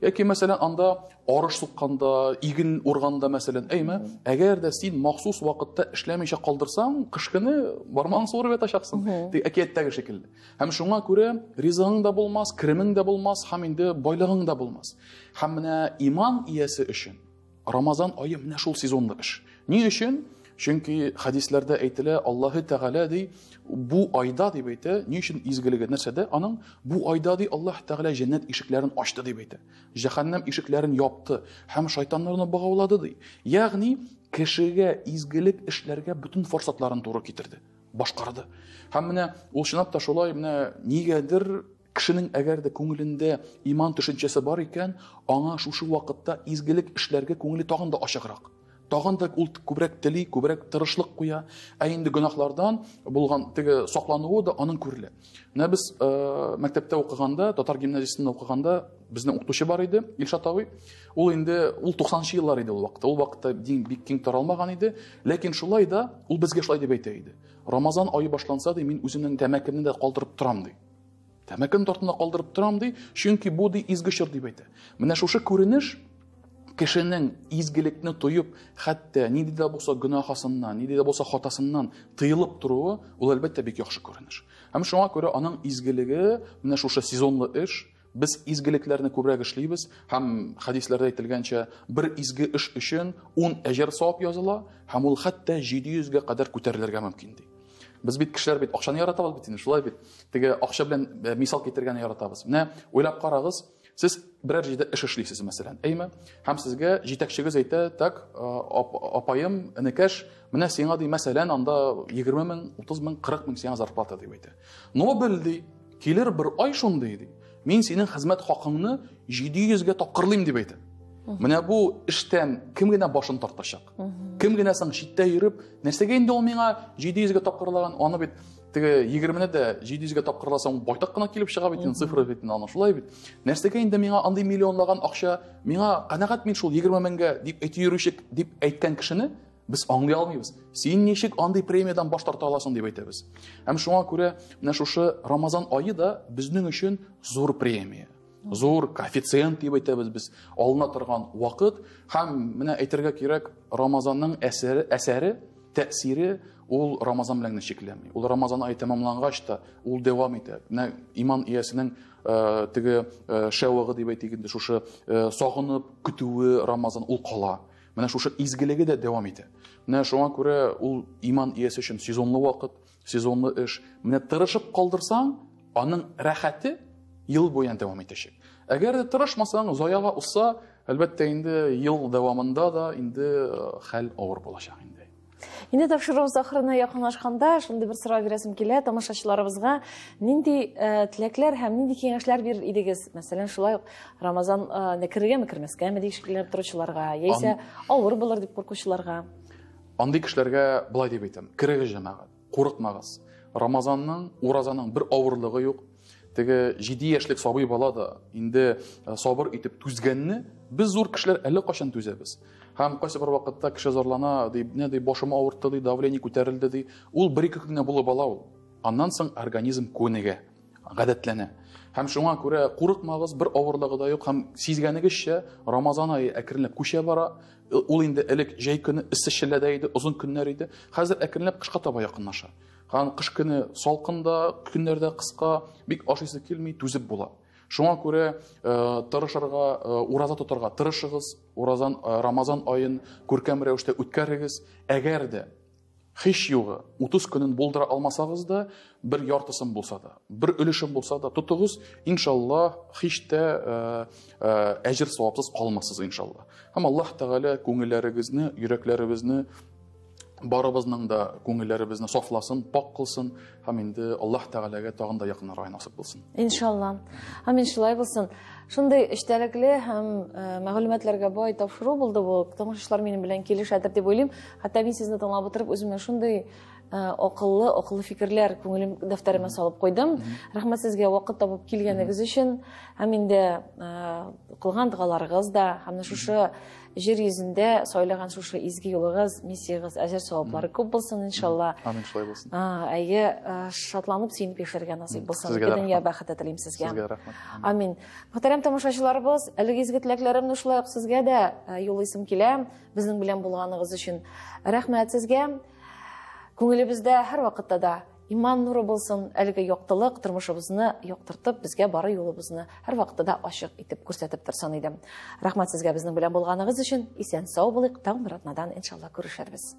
Яки мәсәлән анда арыш сукканда, иген урганда мәсәлән, әйме, әгәр дә син махсус вакытта эшләмичә калдырсаң, кыш көне бармагың суырып ятачаксың. Тик әкияттәге шикелле. Һәм шуңа күрә ризыгың да булмас, керемең дә булмас, һәм инде байлыгың да булмас. Һәм менә иман иясе өчен Рамазан ае менә шул сезонлы эш. Ни өчен? Чөнки хәдисләрдә әйтелә, Аллаһы Тәгалә ди, бу айда дип әйтә, ни өчен изгелеге нәрсәдә? Аның бу айда ди Аллаһ Тәгалә җәннәт ишекләрен ачты дип әйтә. Җәһәннәм ишекләрен япты һәм шайтаннарны богаулады ди. Ягъни кешегә изгелек эшләргә бөтен форсатларын туры китерде, башкарды. Һәм менә ул чынлап та шулай, менә нигәдер кешенең әгәр дә күңелендә иман төшенчәсе бар икән, аңа шушы вакытта изгелек эшләргә күңеле тагын да ачыграк. Тагын да ул күбрәк тели, күбрәк тырышлык куя. Ә инде гөнаһлардан булган теге саклануы да аның күрелә. Менә без мәктәптә укыганда, татар гимназиясендә укыганда безнең укытучы бар иде, Илшат абый. Ул инде ул 90нчы еллар иде ул вакытта. Ул вакытта дин бик киң таралмаган иде, ләкин шулай да ул безгә шулай дип әйтә иде. Рамазан ае башланса ди, мин үземнең тәмәкемне дә калдырып торам ди. Тәмәкем тартына калдырып торам ди, чөнки бу ди изге чор дип әйтә. Менә шушы күренеш кешенең изгелекне тоеп, хәтта нинди дә булса гөнаһасыннан, нинди дә булса хатасыннан тыелып торуы, ул әлбәттә бик яхшы күренеш. Һәм шуңа күрә аның изгелеге менә шушы сезонлы эш, без изгелекләрне күбрәк эшлибез һәм хәдисләрдә әйтелгәнчә, бер изге эш өчен 10 әҗер савап языла һәм ул хәтта 700гә кадәр күтәрелергә мөмкин ди. Без бит кешеләр бит акчаны яратабыз бит инде, шулай бит. Теге акча белән мисал китергәнне яратабыз. Менә уйлап карагыз, сез берәр җирдә эш эшлисез, мәсәлән, әйме? Һәм сезгә җитәкчегез әйтә, так, апаем, энекәш, менә сиңа ди, мәсәлән, анда 20 мең, 30 мең, 40 мең сиңа зарплата дип әйтә. Но бел ди, килер бер ай шундый ди. Мин синең хезмәт хакыңны 700гә тапкырлыйм дип әйтә. Менә бу эштән кем генә башын тартачак? Кем генә соң читтә йөреп, нәрсәгә инде ул миңа 700гә тапкырлаган? Аны бит теге 20-не дә 700гә тапкырласаң, байтак кына килеп чыга бит инде, цифра бит инде аны, шулай бит. Нәрсәгә инде миңа андый миллионлаган акча, миңа канәгать мин шул 20 меңгә дип әйтеп йөрүче дип әйткән кешене без аңлый алмыйбыз. Син ничек андый премиядан баш тарта аласың дип әйтәбез. Һәм шуңа күрә менә шушы Рамазан ае да безнең өчен зур премия. Зур коэффициент дип әйтәбез без, алына торган вакыт. Һәм менә әйтергә кирәк, Рамазанның әсәре, әсәре, тәэсире ул Рамазан белән генә чикләнми. Ул Рамазан ае тәмамлангач та ул дәвам итә. Менә иман иясенең теге шәвыгы дип әйтик инде, шушы сагынып көтүе Рамазан ул кала. Менә шушы изгелеге дә дәвам итә. Менә шуңа күрә ул иман иясе өчен сезонлы вакыт, сезонлы эш. Менә тырышып калдырсаң, аның рәхәте ел буена дәвам итәчәк. Әгәр дә тырышмасаң, заяга узса, әлбәттә инде ел дәвамында да инде хәл авыр булачак инде. Инде тапшыруыбыз ахырына якынлашканда шундый бер сорау бирәсем килә тамашачыларыбызга. Нинди теләкләр һәм нинди киңәшләр бирер идегез? Мәсәлән, шулай ук Рамазан керергәме, кермәскәме дип шикләнеп торучыларга, яисә авыр булыр дип куркучыларга. Андый кешеләргә былай дип әйтәм: керегез, җәмәгать, курыкмагыз. Рамазанның, уразаның бер авырлыгы юк. Теге 7 яшьлек сабый бала да инде сабыр итеп түзгәнне без зур кешеләр әллә кайчан түзәбез. Һәм кайсы бер вакытта кеше зарлана, ди, менә ди, башым авыртты, ди, давление күтәрелде, ди. Ул бер-ике көнгә булып ала ул. Аннан соң организм күнегә, гадәтләнә. Һәм шуңа күрә курыкмагыз, бер авырлыгы да юк. Һәм сизгәнегезчә, Рамазан ае әкренләп күчә бара. Ул инде элек җәй көне эссе челләдә иде, озын көннәр иде. Хәзер әкренләп кышка таба якынлаша. Һәм кыш көне салкын да, көннәр дә кыска, бик ашыйсы килми, түзеп була. Шуңа күрә тырышырга, ураза тотарга тырышыгыз, уразан, Рамазан аен күркәм рәвештә үткәрегез. Әгәр дә һич югы 30 көнен булдыра алмасагыз да, бер яртысын булса да, бер өлешен булса да тотыгыз, иншаллаһ, һич тә әҗер савапсыз калмассыз, иншаллаһ. Һәм Аллаһ Тәгалә күңелләрегезне, йөрәкләребезне, барыбызның да күңелләребезне сафласын, пак кылсын һәм инде Аллаһ Тәгаләгә тагын да якынрак насыйп булсын. Иншалла. Амин, шулай булсын. Шундый эчтәлекле һәм мәгълүматларга бай тапшыру булды бу. Тамашачылар минем белән килешәдер дип уйлыйм. Хәтта мин сезне тыңлап утырып, үземә шундый акыллы, акыллы фикерләр күңелем дәфтәремә салып куйдым. Рәхмәт сезгә вакыт табып килгәнегез өчен. Һәм инде кылган догаларыгыз да, һәм шушы җир йөзендә сайлаган шушы изге юлыгыз, миссиягез, әҗер саваплары күп булсын, иншалла. Амин, шулай булсын. Әйе, шатланып, сөенеп яшәргә насыйп булсын. Сезгә дә Дөнья рәхмәт. бәхете телим сезгә. Сезгә рәхмәт. Амин. Мөхтәрәм тамашачыларыбыз, әлеге изге теләкләремне шулай ук сезгә дә юллыйсым килә. Безнең белән булганыгыз өчен рәхмәт сезгә. Күңелебездә һәр вакытта да иман нуры булсын, әлеге яктылык тормышыбызны яктыртып, безгә бары юлыбызны һәр вакытта да ачык итеп күрсәтеп торсын иде. Рәхмәт сезгә безнең белән булганыгыз өчен. Исән сау булыйк, тагын бер атнадан иншалла күрешербез.